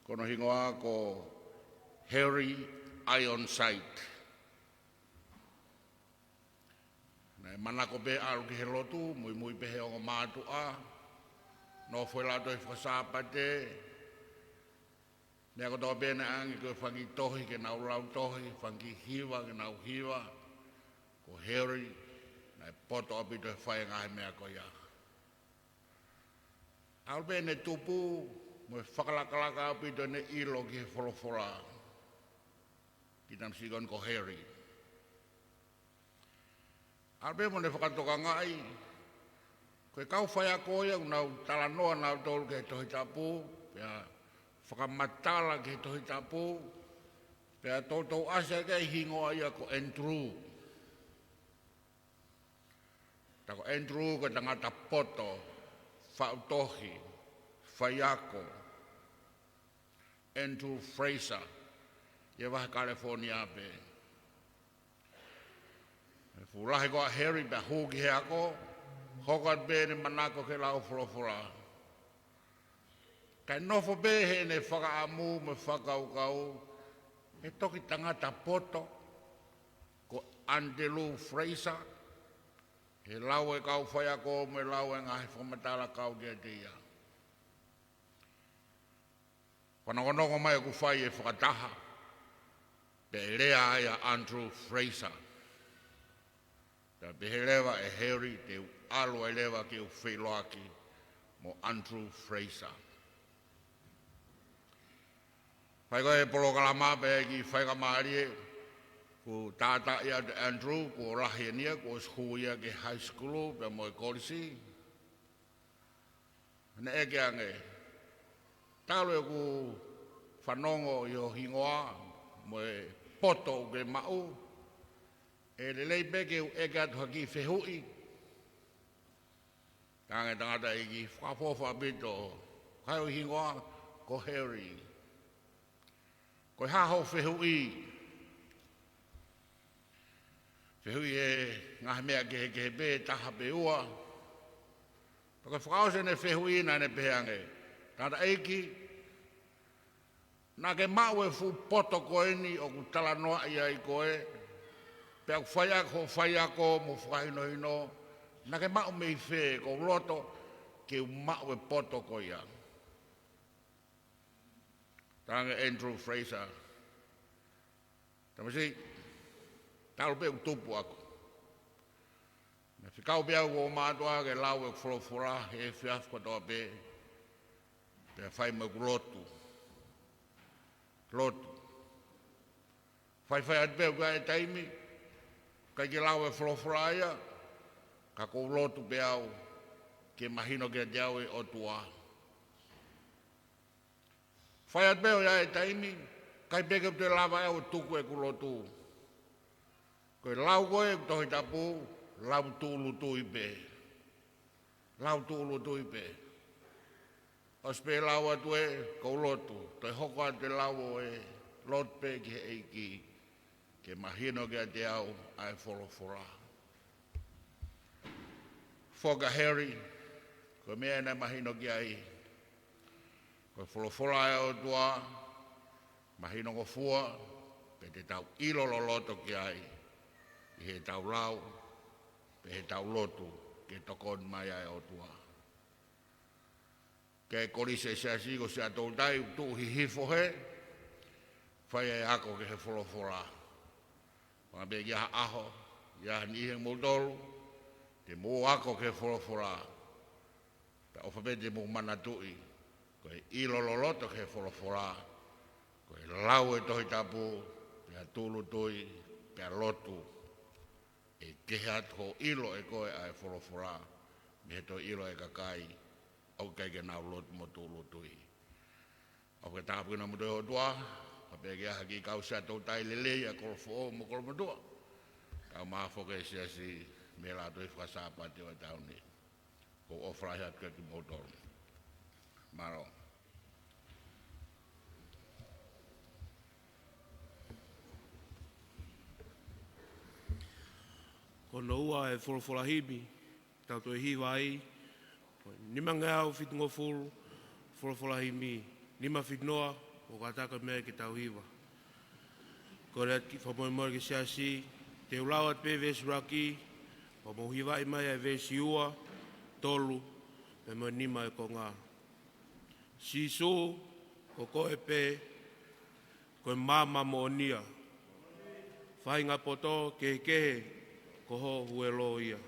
ko hono hingoa ko Harry Ironside. Naʻe ʻE manako pē ʻalu ki he lotu, muimui pē he ongo mātuʻa, nofo ʻi he lautohi fakasāpate, meʻa kotoa pē naʻe ʻange ko e fanga tohi ke nau lau tohi, fanga hiva ke nau hiva, ko Harry, naʻe poto ʻaupito he fai e ngaahi meʻa ko ia. ʻAlu pē ʻene tupu, mo e fakalakalaka ʻaupito ʻene ʻilo ki he folofola. Kiʻi tamasiʻi ko eni ko Harry. ʻAlu pē mo ʻene fakatokangaʻi, ko e kau faiako ia ʻoku nau talanoa nautolu ki he Tohi Tapu, pea fakamatala ki he Tohi Tapu, pea toutou ʻasi ʻaki e hingoa ia ko Andrew. Tā ko Andrew ko e tangata poto, faʻu tohi, faiako, Andrew Fraser, ʻi he vahe California pē. Fuʻu lahi ko ia ʻa Harry pea hū ki he ako, hoko atu pē ʻene manako ke lau folofola. Kae nofo pē heʻene fakaʻamu mo e fakakaukau, ʻe toki tangata poto, ko Andrew Fraser, he lau e kau faiako mo e lau e ngaahi fakamatala kau kiate ia. Fanongonongo mai ʻoku fai e fakataha, pea ʻe lea ai ʻa Andrew Fraser. Pea pehē leva ʻe Harry te u ʻalu ai leva ke u feʻiloaki mo Andrew Fraser. Fai ko e polokalama pea kiʻi faingamālie, kuo tātaaʻi atu ʻe Andrew, kuo lahi eni ia, kuo ʻosi hū ia ki he high school, pea mo e kolisi. Naʻe ʻeke ange, talu ʻeku fanongo ʻi ho hingoa, mo e poto ʻoku ke maʻu, ʻe lelei pē ke u ʻeke atu ha kiʻi fehuʻi. Talaange tangataʻeiki, fakaʻofoʻofa ʻaupito, ko hai ho hingoa? Ko Harry. Ko e hā ho fehuʻi? Fehuʻi e ngaahi meʻa kehekehe pē, taha pe ua. Pea ko e fakaʻosi ʻene fehuʻi naʻa ne pehē ange, tangataʻeiki, naʻa ke maʻu e fuʻu poto ko eni ʻoku talanoaʻi ai koe, pea ʻoku fai ʻaki hoʻo faiako mo fakahinohino, naʻa ke maʻu mei fē? ʻOku ou loto ke u maʻu e poto ko ia. Talaange ʻe Andrew Fraser, tamasiʻi, talu pē ʻeku tupu ʻaʻaku. Naʻe fekau pē au ko e mātuʻa ke lau e folofola he efiafi kotoa pē, pea fai mo ʻeku lotu. Lotu. Faifai atu pē ʻoku ʻi ai e taimi ʻikai ke lau e folofola ia, ka ʻoku ou lotu pē au ke mahino kiate au e ʻOtua. Fai atu pē ʻoku ʻi ai e taimi ʻikai pē ke u toe lava ʻe au ʻo tuku ʻeku lotu. Ko e lau ko ē ʻeku Tohi Tapu, lau tūʻulutui pē. Lau tūʻulutui pē. ʻOsi pē lau atu ē, ʻoku ou lotu, toe hoko atu e lau ʻo e lotu pē ki he ʻEiki, ke mahino kiate au ʻa e folofola. Foki ʻa Harry, ko e meʻa naʻe mahino ki ai, ko e folofola ʻa e ʻOtua, mahinongofua, pea te tau ʻilo loloto ki ai, ʻi heʻetau lau, pea ʻi heʻetau lotu, ke tokoni mai ʻa e ʻOtua. Ko e kolisi ʻa e Siasi ko Siaʻatoutai ʻoku tuʻu Hihifo hē, fai e ako ki he folofola. Fakaʻamu pē ki ha ʻaho, ʻi ha niʻihi kimoutolu, te mou ako ki he folofola. Pea ʻofa pē te mou manatuʻi, ko e ʻilo loloto ki he folofola, ko e lau e Tohi Tapu, pea tūʻulutui, pea lotu. ʻE kehe atu hoʻo ʻilo ʻe koe ʻa e folofola, mei he toe ʻilo ʻe he kakai ʻoku ʻikai ke nau lotu mo tūʻulutui. ʻOfa ke tāpuekina kimoutolu ʻe he ʻOtua, fakaʻamu pē ki ha kiʻi kau Siaʻatoutai lelei ʻa Kolofoʻou mo Kolomotuʻa. Kaeʻumaʻā foki e Siasi mei he Lautohi Fakasāpate ʻo e taʻu ni. ʻOku ou ʻofa lahi atu kiate kimoutolu. Mālō. Ko hono ua e folofola himi, tau toe hiva ai, ko e nimangeau fitungofulu, folofola himi, nima fitu noa, ʻoku ʻatā ko e meʻa ke tau hiva. Kole atu kiʻi fakamolemole ki he Siasi, te u lau atu pē veesi ʻuluaki, Pea mou hivaʻi mai ʻa e veesi ua, tolu, pea mo e nima ʻo e konga. Sīsū, ko koe pē, ko e maama moʻonia. Faʻahinga poto kehekehe, ko ho huelo ia.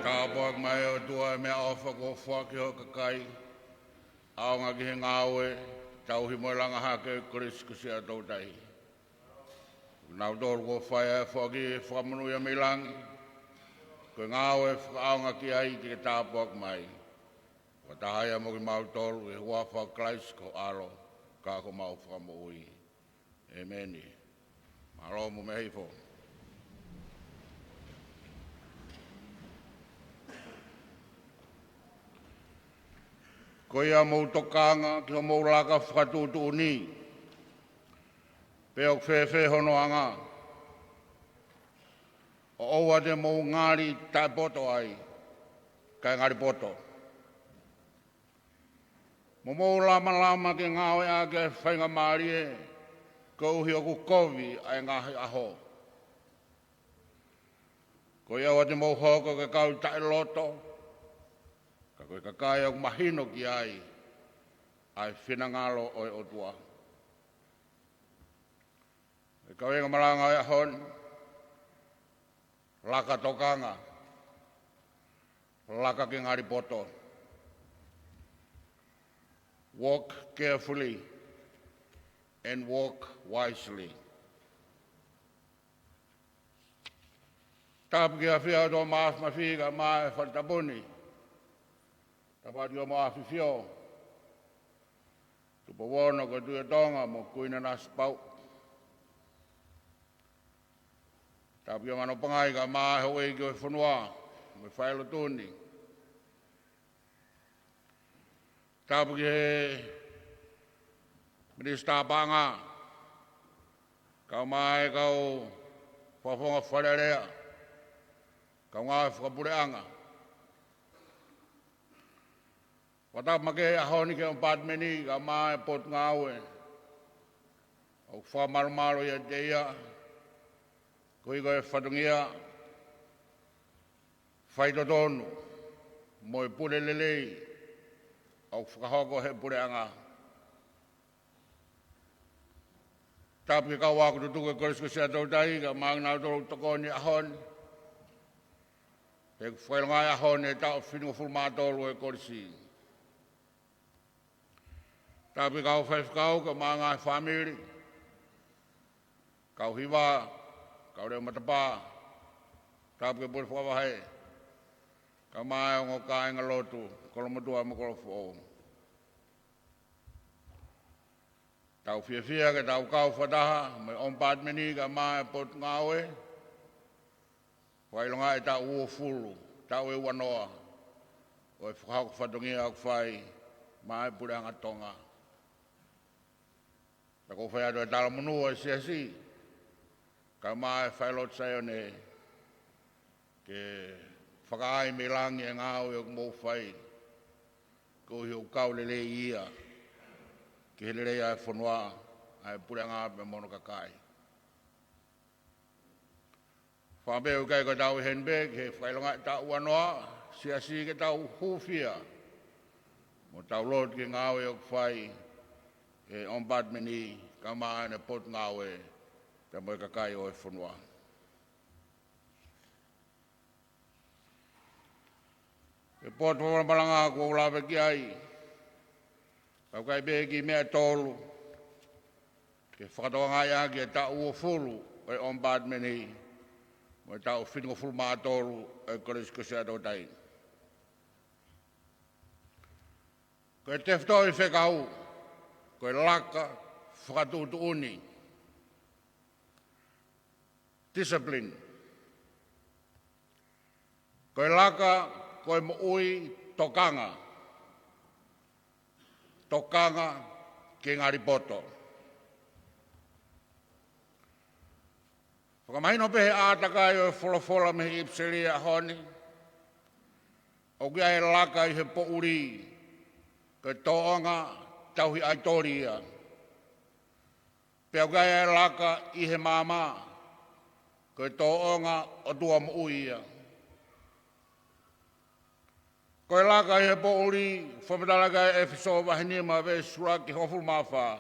Tāpuaki mai ʻOtua e meʻaʻofa kuo foaki ki ho kakai, ʻaonga ki he ngāue, tauhi mo e langa hake ʻo Kalaisi ko Siaʻatoutai. Nautolu kuo fai ʻa e foaki fakamonūʻia mei langi, ko e ngāue fakaʻaonga ki ai ke ke tāpuaki mai. Fakataha ia mo kimautolu ʻi he huafa ʻo Kalaisi ko ho ʻAlo, ka ko homau Fakamoʻui. ʻĒmeni. Mālō mo meʻa hifo. Ko ia mou tokanga ki hoʻomou laka fakatuʻutuʻuni, pe ʻoku fēfē hono anga, ʻo ʻoua te mou ngali taʻepoto ai, kae ngali poto. Mo mou lamalama ke ngāueʻaki ʻa e faingamālie, koeʻuhi ʻoku kovi ʻa e ngaahi ʻaho. Ko ia ʻoua te mou hoko ko e kau taʻeloto, ka ko e kakai ʻoku mahino ki ai ʻa e finangalo ʻo e ʻOtua. ʻE kau ʻi he malanga ʻo e ʻaho ni, laka tokanga, laka ke ngali poto. Walk carefully and walk wisely. Tapu ki he ʻafio ʻa e ʻOtua Māfimafi kae ʻumaʻā e fale tapu ni. Tapu atu ki hoʻomou ʻAfifio, Tupou Ono ko e Tuʻi ʻo Tonga mo Kuini Nanasipauʻu. Tapu ki he Mano Pangai kae ʻumaʻā e houʻeiki ʻo e fonua mo e falelotu ni. Tapu ki he Minisitā Paʻanga, kae ʻumaʻā e kau fakafofonga Fale Alea, kau ngāue fakapuleʻanga. Fakatapu makehe he ʻaho ni ki he ʻOmipatimeni kae ʻumaʻā e Potungāue ʻoku fakamalumalu ʻiate ia, koeʻuhi ko e fatongia faitotonu mo e pule lelei ʻoku fakahoko ʻe he puleʻanga. Tapu ki he kau ako tutuku ʻo e Kolisi ko Siaʻatoutai kae ʻumaʻā kinautolu ʻoku tokoni he ʻaho ni, he ʻoku fakaʻilongaʻi e ʻaho ni e taʻu fitungofulu mā tolu ʻo e kolisi. Tapu ki he kau faifekau kae ʻumaʻā e ngaahi fāmili, kau hiva, kau leo matapā, tapu ki he pule fakavahe, kae ʻumaʻā e ongo kāingalotu, kolomotuʻa mo kolofoʻou. Tau fiefia ke tau kau fakataha mo e ʻOmipatimeni kae ʻumaʻā e Potungāue, fakaʻilongaʻi e taʻu uofulu, taʻu ʻe uanoa ʻo e fakahoko fatongia ʻoku fai maʻa e Puleʻanga Tonga. Pea ʻoku ou fai atu e talamonū ʻo e Siasi, kae ʻumaʻā e Falelotu Saione, ke fakaai mei langi e ngāue ʻoku mou fai, koeʻuhi ʻoku kau lelei ia ki he lelei ʻa e fonua, ʻa e puleʻanga pea mo hono kakai. Fakapē ʻoku ʻikai ko ʻetau ʻi heni pē ki he fakaʻilongaʻi e taʻu uanoa, Siasi, ke tau hūfia mo tau lotu ki he ngāue ʻoku fai ʻe he ʻOmipatimeni kae ʻumaʻā ʻene Potungāue pea mo e kakai ʻo e fonua. Ko e potu malanga ʻoku ou lave ki ai, ka ʻoku ʻikai pē kiʻi meʻa ʻe tolu ke fakatokangaʻi ʻaki e taʻu uofulu ʻo e ʻOmipatimeni mo e taʻu fitungofulu mā tolu ʻo e Kolisi ko Siaʻatoutai. Ko e tefitoʻi fekau, ko e laka fakatuʻutuʻuni. Discipline. Ko e laka, ko e moʻui tokanga. Tokanga ke ngali poto. Fakamahino pē ʻe he ʻātakai ʻo e folofola mei he ʻipiseli he ʻaho ni, ʻoku ʻi ai e laka ʻi he poʻuli, ko e tōʻonga tauhi ʻaitoli ia. Pea ʻoku ʻi ai e laka ʻi he maama, ko e tōʻonga ʻotua moʻui ia. Ko e laka ʻi he poʻuli, fakamatala ki ai ʻa ʻEfesō vahe nima veesi ʻuluaki ki he hongofulu mā fā.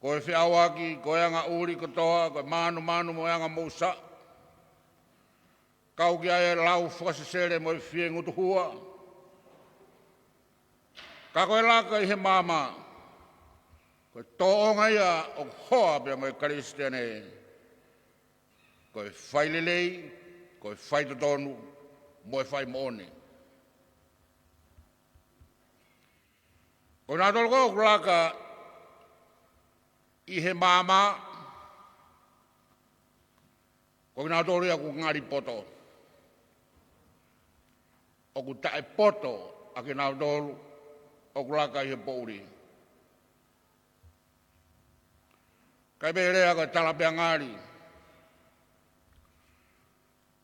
Ko e feʻauaki, ko e anga ʻuli kotoa, ko e mānumanu mo e anga mousaʻa, kau ki ai e lau fakasesele mo e fie ngutuhua. Ka ko e laka ʻi he maama, ko e tōʻonga ia ʻoku hoa pea mo e Kalisitiane, ko e fai lelei, ko e fai totonu, mo e fai moʻoni. Ko kinautolu ko ē ʻoku laka ʻi he maama, ko kinautolu ia ʻoku ngali poto. ʻOku taʻepoto ʻa kinautolu ʻoku laka ʻi he poʻuli. ʻIkai pē lea ko e tala pea ngali.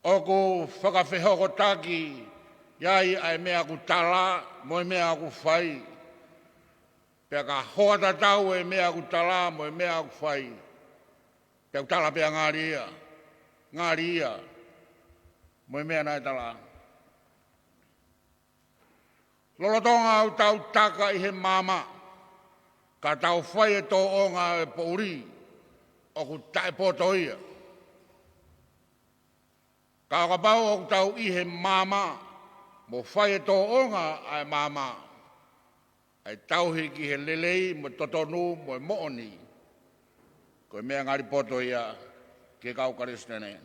ʻOku fakafehokotaki ai ʻa e meʻa ʻoku tala mo e meʻa ʻoku fai. Pea ka hoa tatau e meʻa ʻoku tala mo e meʻa ʻoku fai, pea ʻoku tala pea ngali ia, ngali ia mo e meʻa naʻe tala. Lolotonga ʻoku tau taka ʻi he maama, ka tau fai e tōʻonga ʻo e poʻuli, ʻoku taʻepoto ia. Ka ʻo kapau ʻoku tau ʻi he maama, mo fai e tōʻonga ʻa e maama, ʻa e tauhi ki he lelei mo e totonu mo e moʻoni, ko e meʻa ngali poto ia ki he kau Kalisitiane.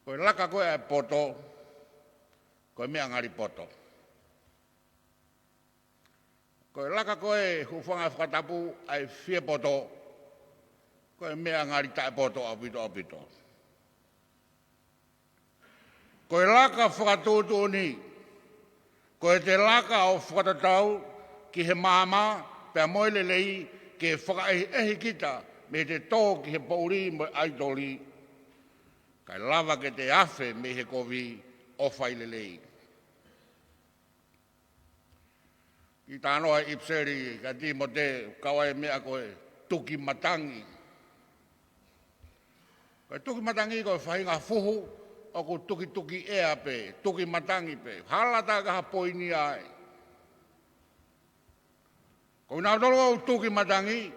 Ko e laka ko ē ʻa e poto, ko e meʻa ngali poto. Ko e laka ko ē, hūfanga he fakatapu, ʻa e fie poto, ko e meʻa ngali taʻepoto ʻaupito ʻaupito. Ko e laka fakatuʻutuʻuni, Ko ʻete laka ʻo fakatatau ki he maama pea mo e lelei, ke fakaʻehiʻehi kita mei heʻete tō ki he poʻuli mo e ʻaitoli, kae lava ke te afe mei he kovi ʻo fai lelei. Kiʻi talanoa ʻa e ʻipiseli kia Tīmote, kau ai e meʻa ko e tuki matangi. Ko e tuki matangi ko e faʻahinga fuhu ʻoku tukituki ʻea pē, tuki matangi pē. Hala taʻe ʻi ai ha poini ai. Ko kinautolu ʻoku tuki matangi,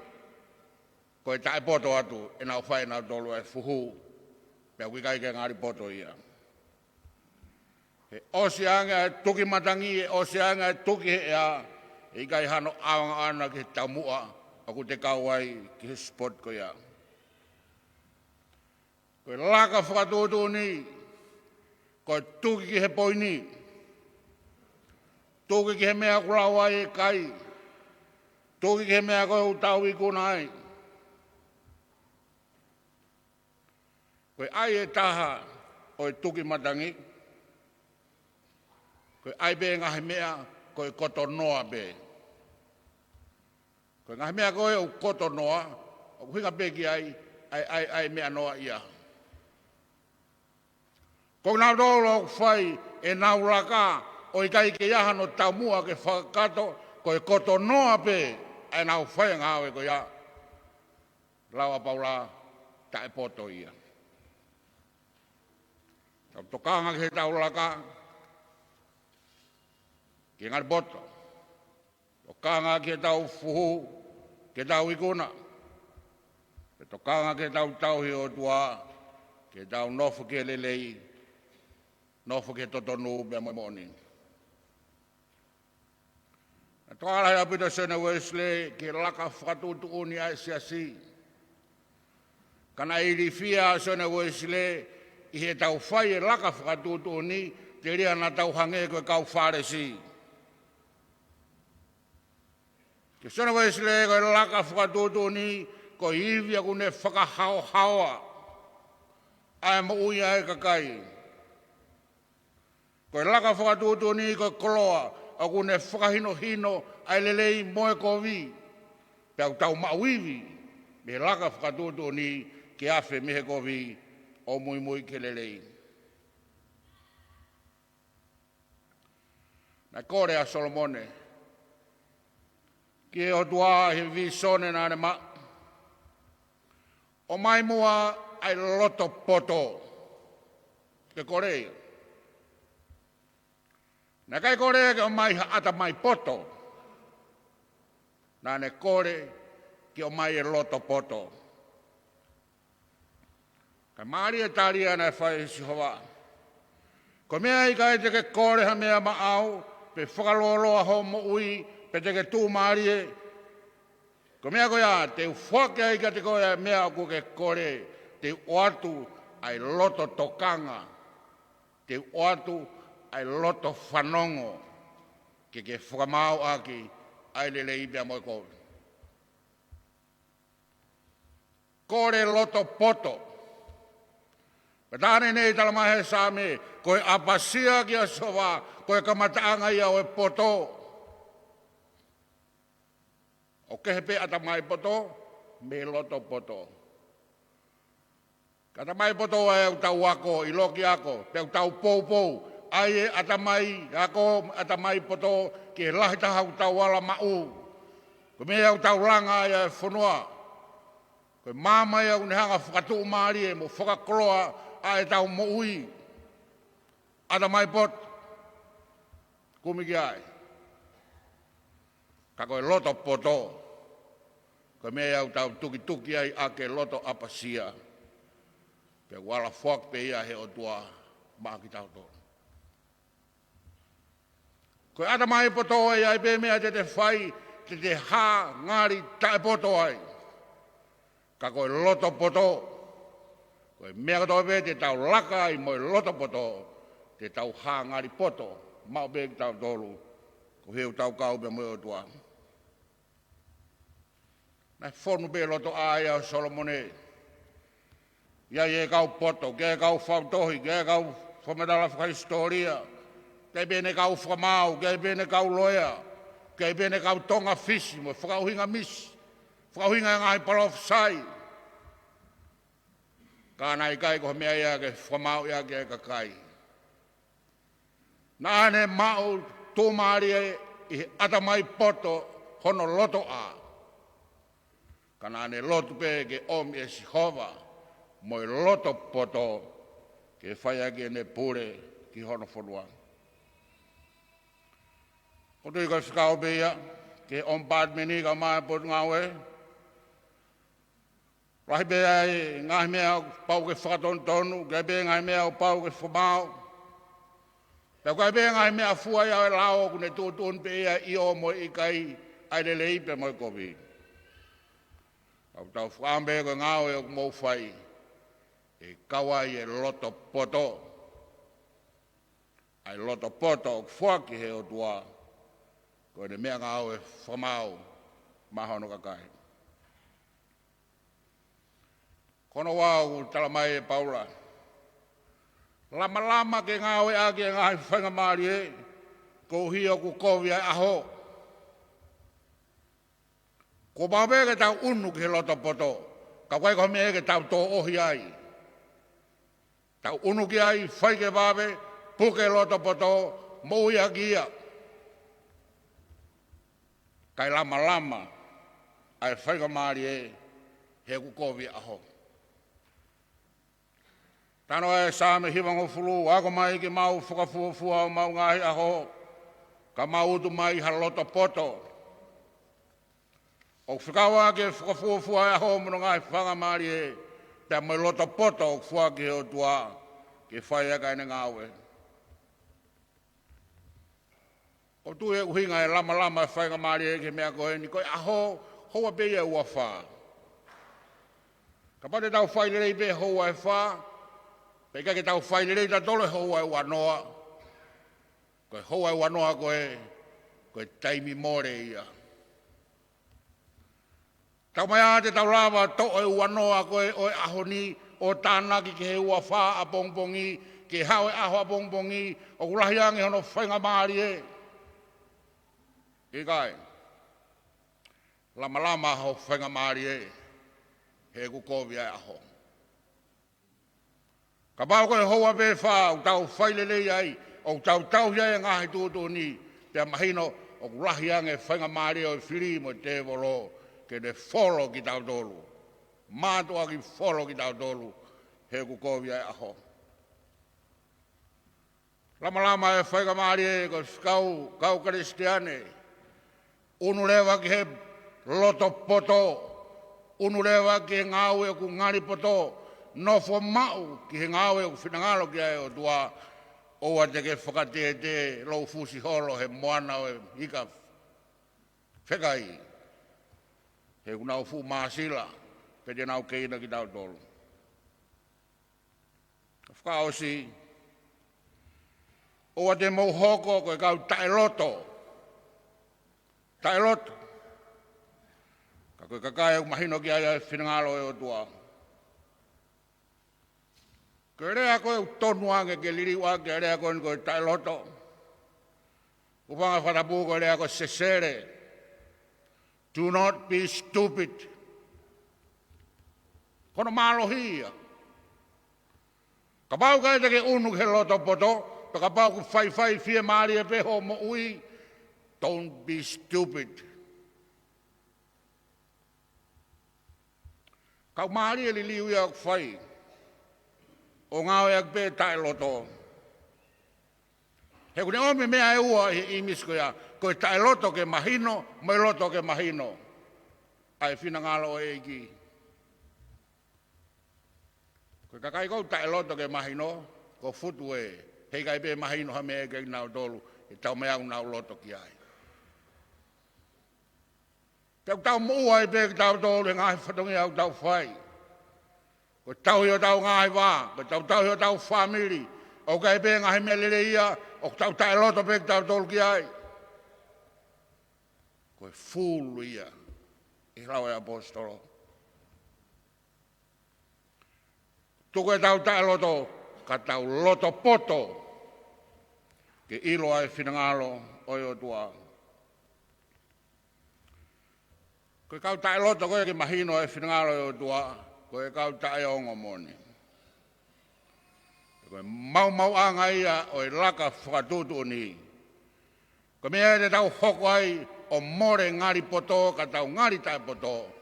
ko e taʻepoto atu ʻenau fai ʻenautolu e fuhu, pea ʻoku ʻikai ke ngali poto ia. He ʻosi ange ʻa e tuki matangi, he ʻosi ange ʻa e tuki he ʻea, ʻe ʻikai hano ʻaonga ʻana ki he taumuʻa ʻoku te kau ai ki he sport ko ia. Ko e laka fakatuʻutuʻuni, ko e tuki ki he poini. Tuki ki he meʻa ʻoku lau ai e kai. Tuki ki he meʻa ko ē ʻoku tau ikuna ai. Ko e ʻai ʻe taha ʻo e tuki matangi, ko e ʻai pē ngaahi meʻa ko e kotonoa pē. Ko e ngaahi meʻa ko ē ʻoku kotonoa, ʻoku ʻuhinga pē ki ai ʻa e, ʻa e, ʻa e meʻa noa ia. Ko kinautolu ʻoku fai ʻenau laka ʻo ʻikai ke ʻi ai hano taumuʻa ke fakakakato, ko e kotonoa pē ʻenau fai ngāue ko ia. Lau ʻa Paula, taʻepoto ia. Tau tokanga ki heʻetau laka ke ngali poto. Tokanga ki heʻetau fuhu ke tau ikuna. Pea tokanga ki heʻetau tauhi ʻOtua ke tau nofo ki he lelei, nofo ki he totonu pea mo e moʻoni. Naʻe tokanga lahi ʻaupito ʻa Sione Uēsilē ki he laka fakatuʻutuʻuni ʻa e siasi. Ka naʻe ilifia ʻa Sione Uēsilē ʻi heʻetau fai e laka fakatuʻutuʻuni, telia naʻa tau hangē ko e kau Fālesi. Kia Sione Uēsilē ko e laka fakatuʻutuʻuni ko e ivi ʻoku ne fakahaohaoa ʻa e moʻui ʻa e kakai. Ko e laka fakatuʻutuʻuni ko e koloa ʻoku ne fakahinohino ʻa e lelei mo e kovi. Pea ʻoku tau maʻu ivi mei he laka fakatuʻutuʻuni ke afe mei he kovi ʻo muimui ki he lelei. Naʻe kole ʻa Solomone ki he ʻOtua ʻi he vīsone naʻa ne maʻu, ʻomai muʻa ʻa e loto poto. Ke kole ia. Naʻe ʻikai kole ke ʻomai ha ʻatamai poto. Naʻa ne kole ke ʻomai e loto poto. Kae mālie e tali naʻe fai ʻe Sihova. Ko e meʻa ʻikai te ke kole ha meʻa maʻau, pe fakalōloa hoʻo moʻui, pe te ke tuʻumālie. Ko e meʻa ko ia, te u foaki ai kiate koe ʻa e meʻa ʻoku ke kole, te u ʻoatu ʻa e loto tokanga, te u ʻoatu ʻa e loto fanongo, ke ke fakamaauʻaki ʻa e lelei pea mo e kovi. Kole loto poto. Pea tā naʻe talamai ʻe he Saame, ko e ʻapasia kia Sihova ko e kamataʻanga ia ʻo e poto. ʻOku kehe pē ʻatamai poto mei he loto poto. Ko e ʻatamai poto ʻa ē ʻoku tau ako, ʻiloa ki he ako, pea ʻoku tau poupou ai e ʻatamai ako, ʻatamai poto ki he lahi taha ʻoku tau ala maʻu. Ko e meʻa ʻoku tau langa ai ʻa e fonua. Ko e maama ia ʻoku ne hanga ʻo fakatuʻumālie mo fakakoloa ʻa ʻetau moʻui. ʻAtamai poto. Kumi ki ai. Ka ko e loto poto, ko e meʻa ia ʻoku tau tukituki ai ʻa e loto ʻapasia. Pea ʻoku ala foaki pē ia ʻe he ʻOtua maʻa kitautolu. Ko e ʻatamai poto ʻe ʻi ai pē meʻa te te fai, te te hā ngali taʻepoto ai. Ka ko e loto poto, ko e meʻa kotoa pē te tau laka ai mo e loto poto, te tau hā ngali poto, maʻu pē kitautolu, ko e ʻoku tau kau pē mo e ʻOtua. Naʻe fonu pē loto ʻā ia ʻo Solomone. ʻI ai e kau poto, ki ai e kau fautohi, ki ai e kau fakamatala fakahisitōlia. ʻIkai pē ʻene kau fakamaau, ʻikai pē ʻene kau loea, ʻikai pē ʻene kau Tonga Fisi, mo e fakaʻuhinga misi, fakaʻuhinga e ngaahi palōfisai. Ka naʻe ʻikai ko ha meʻa ia ke fakamaauʻi ʻaki e kakai. Naʻa ne maʻu tuʻumālie ʻi he ʻatamai poto hono loto ʻā. Ka naʻa ne lotu pē ke ʻomi ʻe Sihova mo e loto poto ke fai ʻaki ʻene pule ki hono fonua. ʻOku ou tui ko e fekau pē ia ki he ʻomi pātimeni kae ʻumaʻā e potungāue. Lahi pē ʻa e ngaahi meʻa ʻoku pau ke fakatonutonu, ʻikai pē ngaahi meʻa ʻoku pau ke fakamaau. Pea ʻikai pē ngaahi meʻa fua ia ʻo e lao ʻoku ne tuʻutuʻuni pē ia ʻio mo e ʻikai, ʻa e lelei pea mo e kovi. Ka ʻoku tau fakaʻamu pē ko e ngāue ʻoku mou fai, ʻe kau ai e loto poto. ʻA e loto poto ʻoku foaki he ʻOtua, ko ʻene meʻangāue fakamaau maʻa hono kakai. Ko hono ua ʻoku tala mai ʻe Paula, lamalama ke ngāue ʻaki e ngaahi faingamālie, koeʻuhi ʻoku kovi ʻa e ʻaho. Kuo pau pē ke tau ʻunu ki he loto poto, ka ʻoku ʻikai ko ha meʻa ke tau tōʻohi ai. Tau ʻunu ki ai, fai ke vave, puke loto poto, moʻui ʻaki ia. Kae lamalama ʻa e faingamālie he ʻoku kovi ʻaho. Talanoa e Saame hivangofulu, ako mai ke mau fakafuofua homau ngaahi ʻaho, ka mau utu mai ha loto poto. ʻOku fekauʻaki e fakafuofua e ʻaho mo hono ngaahi faingamālie, pea mo e loto poto ʻoku foaki he ʻOtua ke fai ʻaki ʻene ngāue. ʻOku ou tui ʻe ʻuhinga e lamalama e faingamālie ki he meʻa ko eni, ko e ʻaho, houa pē ia ʻe uafā. Kapau te tau fai lelei pē houa ʻe fā, pea ʻikai ke tau fai lelei tautolu he houa ʻe uanoa. Ko e houa ʻe uanoa ko ē, ko e taimi mole ia. Taumaiā te tau lava toʻo e uanoa ko ē ʻo e ʻaho ni, ʻo tānaki ki he uafā ʻapongipongi, ki he hao e ʻaho ʻapongipongi, ʻoku lahi ange hono faingamālie. ʻIkai. Lamalama ho faingamālie, he ʻoku kovi ʻa e ʻaho. Kapau ko e houa pē ʻe fā ʻoku tau fai lelei ai, ʻoku tau tauhi ai e ngaahi tuʻutuʻuni, pea mahino ʻoku lahi ange e faingamālie ʻo e fili mo e tēvolo ke ne folo kitautolu. Mātuʻaki folo kitautolu, he ʻoku kovi ʻa e ʻaho. Lamalama e faingamālie ko e fekau kau Kalisitiane. ʻUnu leva ki he loto poto. ʻUnu leva ki he ngāue ʻoku ngali poto. Nofo maʻu ki he ngāue ʻoku finangalo ki ai e ʻOtua. ʻOua te ke fakatētē lou fusi holo he moana ʻo e ika fekai. He ʻoku nau fuʻu māsila, pea te nau keina kitautolu. Fakaʻosi, ʻoua te mou hoko ko e kau taʻeloto. Taʻeloto. Ka ko e kakai ʻoku mahino ki ai ʻa e finangalo ʻo e ʻOtua. Ko e lea ko ē ʻoku tonu ange ke liliu ʻaki e lea ko eni ko e taʻeloto. ʻOku fanga fakatapu ko e lea ko e sesele. Do not be stupid. Ko hono mālohi ia. Kapau ʻoku ʻikai te ke ʻunu ki he loto poto, pea kapau ʻoku faifai fiemālie pē hoʻo moʻui, don't be stupid. Kau mālie liliu ia ʻoku fai. ʻO ngāueʻaki pē taʻeloto. He ʻoku ne ʻomi meʻa ʻe ua ʻi he ʻīmisi ko ia, ko e taʻeloto ke mahino, mo e loto ke mahino. ʻA e finangalo ʻo e ʻEiki. Ko e kakai ʻoku taʻeloto ke mahino, ko futu ē, he ʻikai pē mahino ha meʻa kiate kinautolu, he taumaiā ʻoku nau loto ki ai. Pea ʻoku tau moʻua ai pē kitautolu he ngaahi fatongia ʻoku tau fai. Ko e tauhi hotau ngaahi vā, ko e tauhi hotau fāmili, ʻoku ʻikai pē ngaahi meʻa lelei ia, ʻoku tau taʻeloto pē kitautolu ki ai. Ko e fulu ia, ʻi he lau ʻa e ʻaposetolo. Tuku ʻetau taʻeloto, ka tau loto poto. ke ʻilo ʻa e finangalo ʻo e ʻOtua. Ko e kau taʻeloto ko ē ke mahino ʻa e finangalo ʻo e ʻOtua, ko e kau taʻeongo moʻoni. Ko e maumauʻanga ia ʻo e laka fakatuʻutuʻuni. Ko e meʻa ia te tau hoko ai ʻo mole ngali poto ka tau ngali taʻepoto.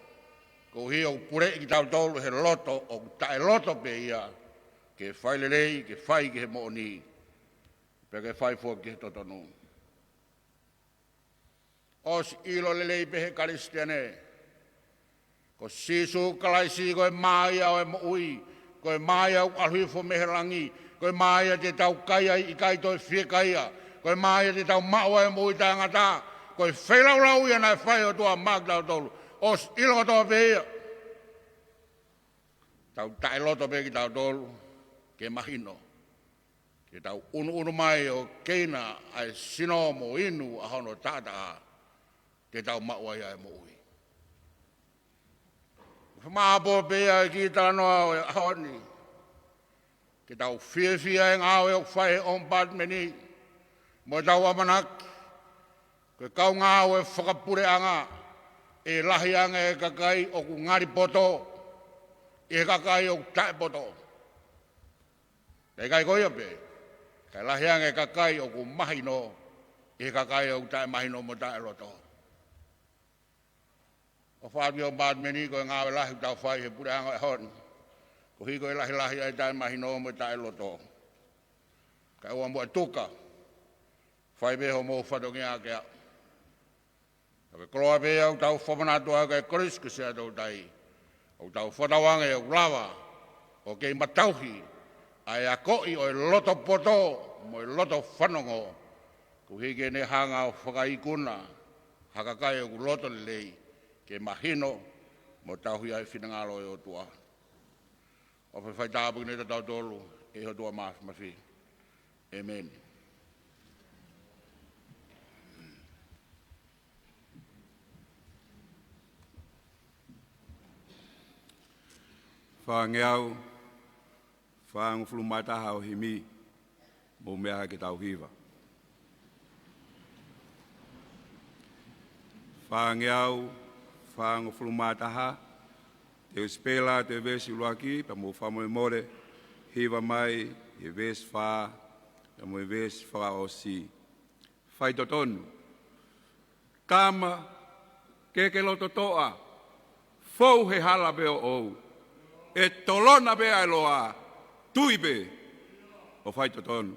Koeʻuhi ʻoku puleʻi kitautolu he loto ʻoku taʻeloto pē ia, ke fai lelei, ke fai ki he moʻoni, pea ke fai foki ki he totonu. ʻOsi ʻilo lelei pē he Kalisitiane, ko Sīsū Kalaisi ko e mā ia ʻo e moʻui, ko e mā ia ʻoku ʻalu hifo mei he langi, ko e mā ia te tau kai ai ʻikai toe fiekaia, ko e mā ia te tau maʻu ai e moʻui taʻengata, ko e feilaulau ia naʻe fai ʻe he ʻOtua maʻa kitautolu. ʻOsi ʻilo kotoa pē ia. Tau taʻeloto pē kitautolu ke mahino. Ke tau ʻunuʻunu mai ʻo keina ʻa e sino mo inu ʻa hono taʻataʻa, te tau maʻu ai ʻa e moʻui. Fakamāʻopoʻopo pē ia ʻa e kiʻi talanoa ʻo e ʻaho ni. Ke tau fiefia he ngāue ʻoku fai ʻe he ʻOmipatimeni, mo ʻetau ʻamanaki ko e kau ngāue fakapuleʻanga ʻe lahi ange e kakai ʻoku ngali poto ʻi he kakai ʻoku taʻepoto. Pea ʻikai ko ia pē, kae lahi ange e kakai ʻoku mahino ʻi he kakai ʻoku taʻemahino mo taʻeloto. ʻOfa atu ki he ʻOmipatimeni ko e ngāue lahi ʻoku tau fai he puleʻanga ʻo e ʻaho ni, koeʻuhi ko e lahilahi ʻa e taʻemahino mo e taʻeloto. Kae ʻoua muʻa tuka, fai pē hoʻomou fatongia ke aʻu. Ka ko e koloa pē ia ʻoku tau fakamanatu ai ko e Kolisi ko Siaʻatoutai, ʻoku tau fakatauange ʻoku lava ʻo kei matauhi ʻa e akoʻi ʻo e loto poto mo e loto fanongo, koeʻuhi ke ne hanga ʻo fakaikuna ha kakai ʻoku loto lelei ke mahino mo tauhi ʻa e finangalo ʻo e ʻOtua. ʻOfa ke fai tāpuekina kitautolu ʻe he ʻOtua Māfimafi. ʻĒmeni. Fāngeau, fāngofulu mā taha ʻo e himi, mou meʻa ke tau hiva. Fāngeau, fāngofulu mā taha, Tēsipeli, te veesi ʻuluaki, pea mou fakamolemole, hiva mai he veesi fā, pea mo e veesi fakaʻosi. Faitotonu. Kama, ke ke loto toʻa, fou he hala pē ʻoʻou. ʻE tolona pē ʻa e loa, tui pē ʻo faitotonu.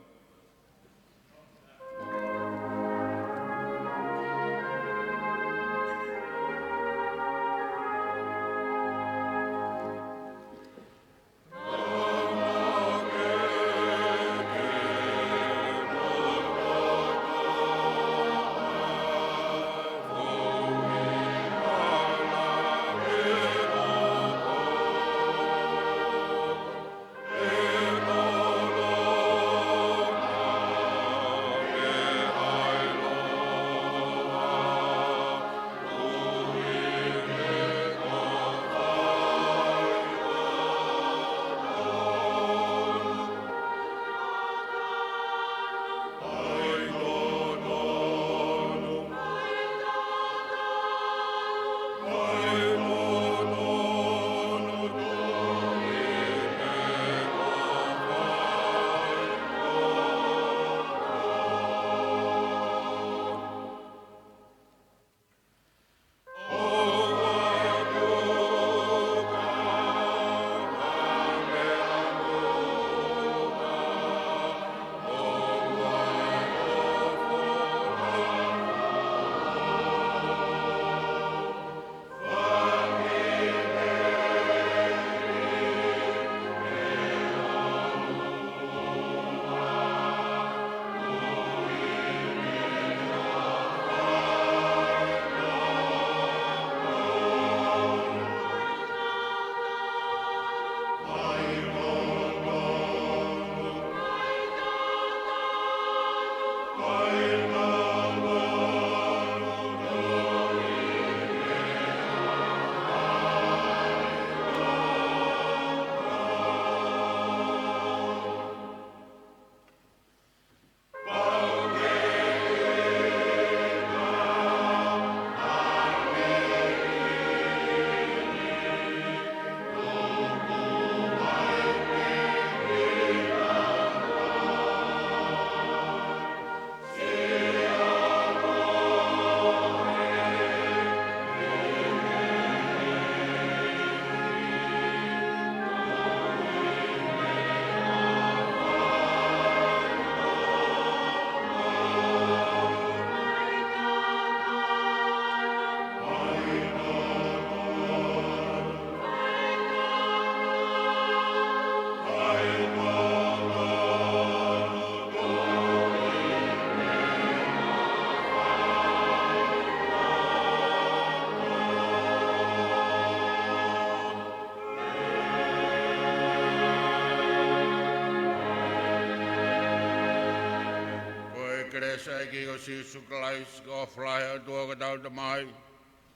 kelesi ʻa e ʻEiki ko Sīsū Kalaisi, ko e ʻofa lahi ʻa e ʻOtua ko hotau Tamai,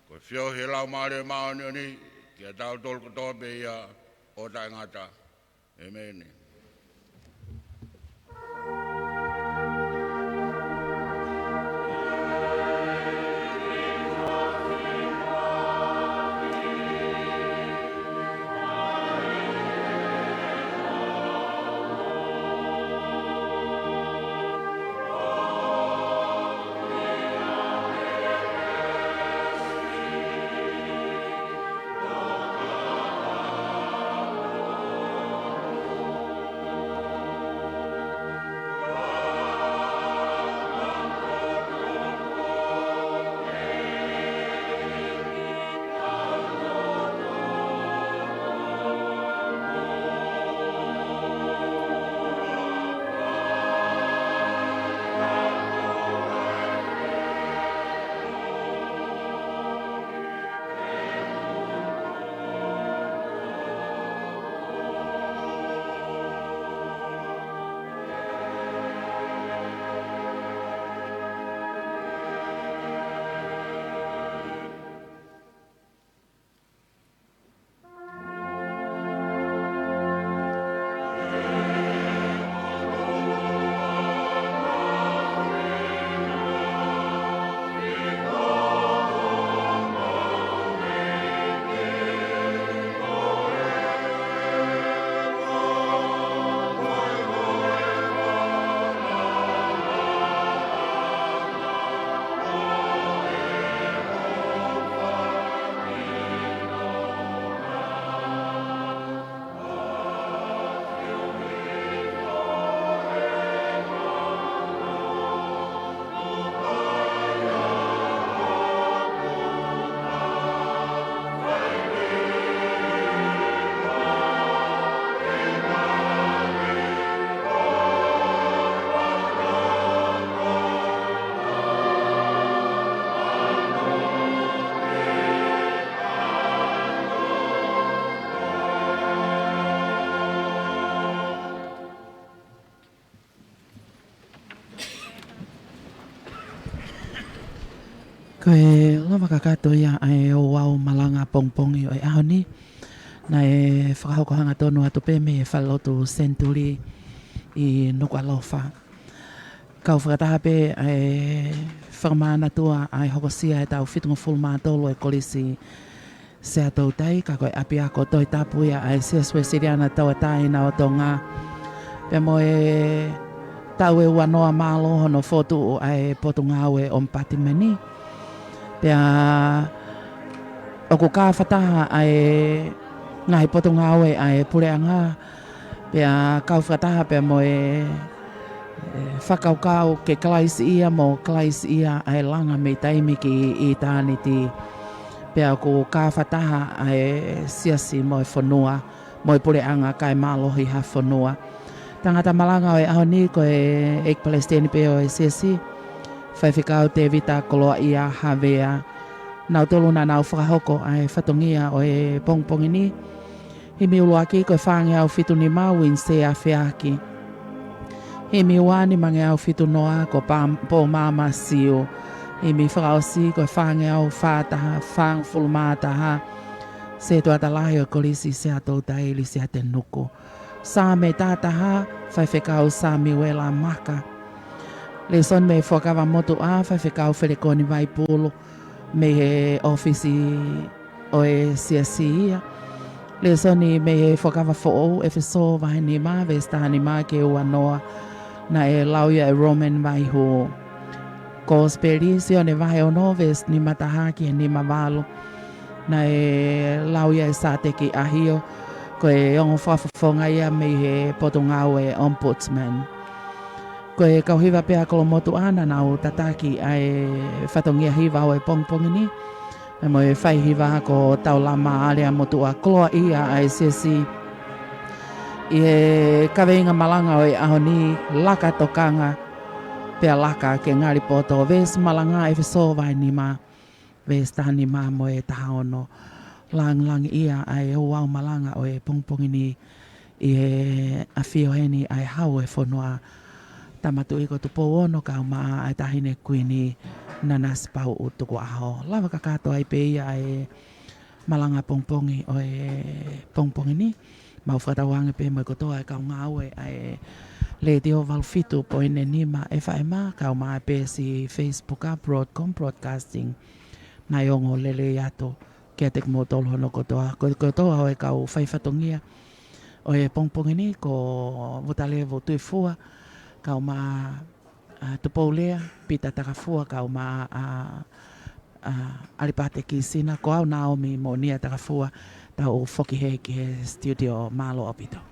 ko e feohi ʻa e Laumālie Māʻoniʻoni, kiate kitautolu kotoa pē ia ʻo taʻengata. ʻĒmeni. Ko e lava kakato ia ʻa e ouau malanga pongipongi ʻo e ʻaho ni. Naʻe fakahoko hangatonu atu pē mei he falelotu Senituli ʻi Nukuʻalofa. Kau fakataha pē ʻa e fakamānatua ʻa e hokosia ʻa e taʻu fitungofulu mā tolu ʻa e Kolisi Sea Toutai, ka ko e ʻapiako Tohitapu ia ʻa e Siasi Uēsiliana Tauʻatāina ʻo Tonga. Pea mo e taʻu ʻe ua noa mālō hono fokotuʻu ʻa e Potungāue ʻOmipatimeni. Pea ʻoku kāfataha ʻa e ngaahi potungāue ʻa e puleʻanga, pea kau fakataha pea mo e, e fakakaukau ke Kalaisiʻia mo Kalaisiʻia ʻa e langa mei taimi ki ʻitāniti. Pea ʻoku kāfataha ʻa e siasi mo e fonua, mo e puleʻanga kae mālohi ha fonua. Tangata malanga ʻo e ʻaho ni ko e ʻEiki Palesiteni pē ʻo e Siasi, Faifekau Tēvita Koloaʻia Havea. Nautolu naʻa nau fakahoko ʻa e fatongia ʻo e pongipongi ni. Himi ʻuluaki ko e fāngeau fitu nima, Uinisea Feaki. Himi ua, nimangeau fitu noa, ko Pam-, Poumama Siu. Himi fakaʻosi ko e fāngeau fā taha, fāngofulu mā taha, Setuata Lahi ʻo e Kolisi Sea Toutai, Lisiate Nuku. Saame taha taha, Faifekau Samiuela Maka. Lēsoni mei he Fuakava Motuʻa, Faifekau Felekoni Vaipulu, mei he ʻōfisi ʻo e Siasi ia. Lēsoni mei he Fuakava Foʻou, ʻEfesō vahe nima, veesi taha nima ki he ua noa, naʻe lau ia ʻe Roman Vaihū. Kosipeli, Sione vahe ono, veesi nima taha ki he nima valu, naʻe lau ia ʻe Sāteki ʻAhio, ko e ongo fakafofonga ia mei he Potungāue Ombudsman. Ko e kau hiva pē ʻa Kolomotuʻa naʻa nau tataki ʻa e fatongia hiva ʻo e pongipongi ni. Pea mo e faihiva ko Taulama Aleamotuʻa, koloaʻia ʻa e Siasi ʻi he kaveinga malanga ʻo e ʻaho ni, Laka Tokanga, pea Laka ke Ngali Poto, veesi malanga ʻEfesō vahe nima, veesi taha nima mo e taha ono. Langilangiʻia ʻa e ouau malanga ʻo e pongipongi ni ʻi he ʻafio heni ʻa e Hau ʻo e fonua Tama Tuʻi ko Tupou Ono, kau mai ʻa e Taʻahine Kuini Nanasipauʻu Tukuʻaho. Lava kakato ai pē ia ʻa e malanga pongipongi ʻo e pongipongi ni. Mau fakatauange pē mo e kotoa e kau ngāue ʻa e Letiō valu fitu poini nima FM, kau mai pē siʻi Facebook ʻa Broadcom Broadcasting. Naʻe ongo lelei atu kiate kimoutolu hono kotoa. Ko e kotoa ʻo e kau faifatongia ʻo e pongipongi ni ko Vutalevu Tuifua, kau mai ʻa Tupoulea Pita Takafua, kau mai ʻa ʻa ʻAlipate Kisina, ko au Naomi Moʻonia Takafua, tau foki hē ki he studio. Mālō ʻaupito.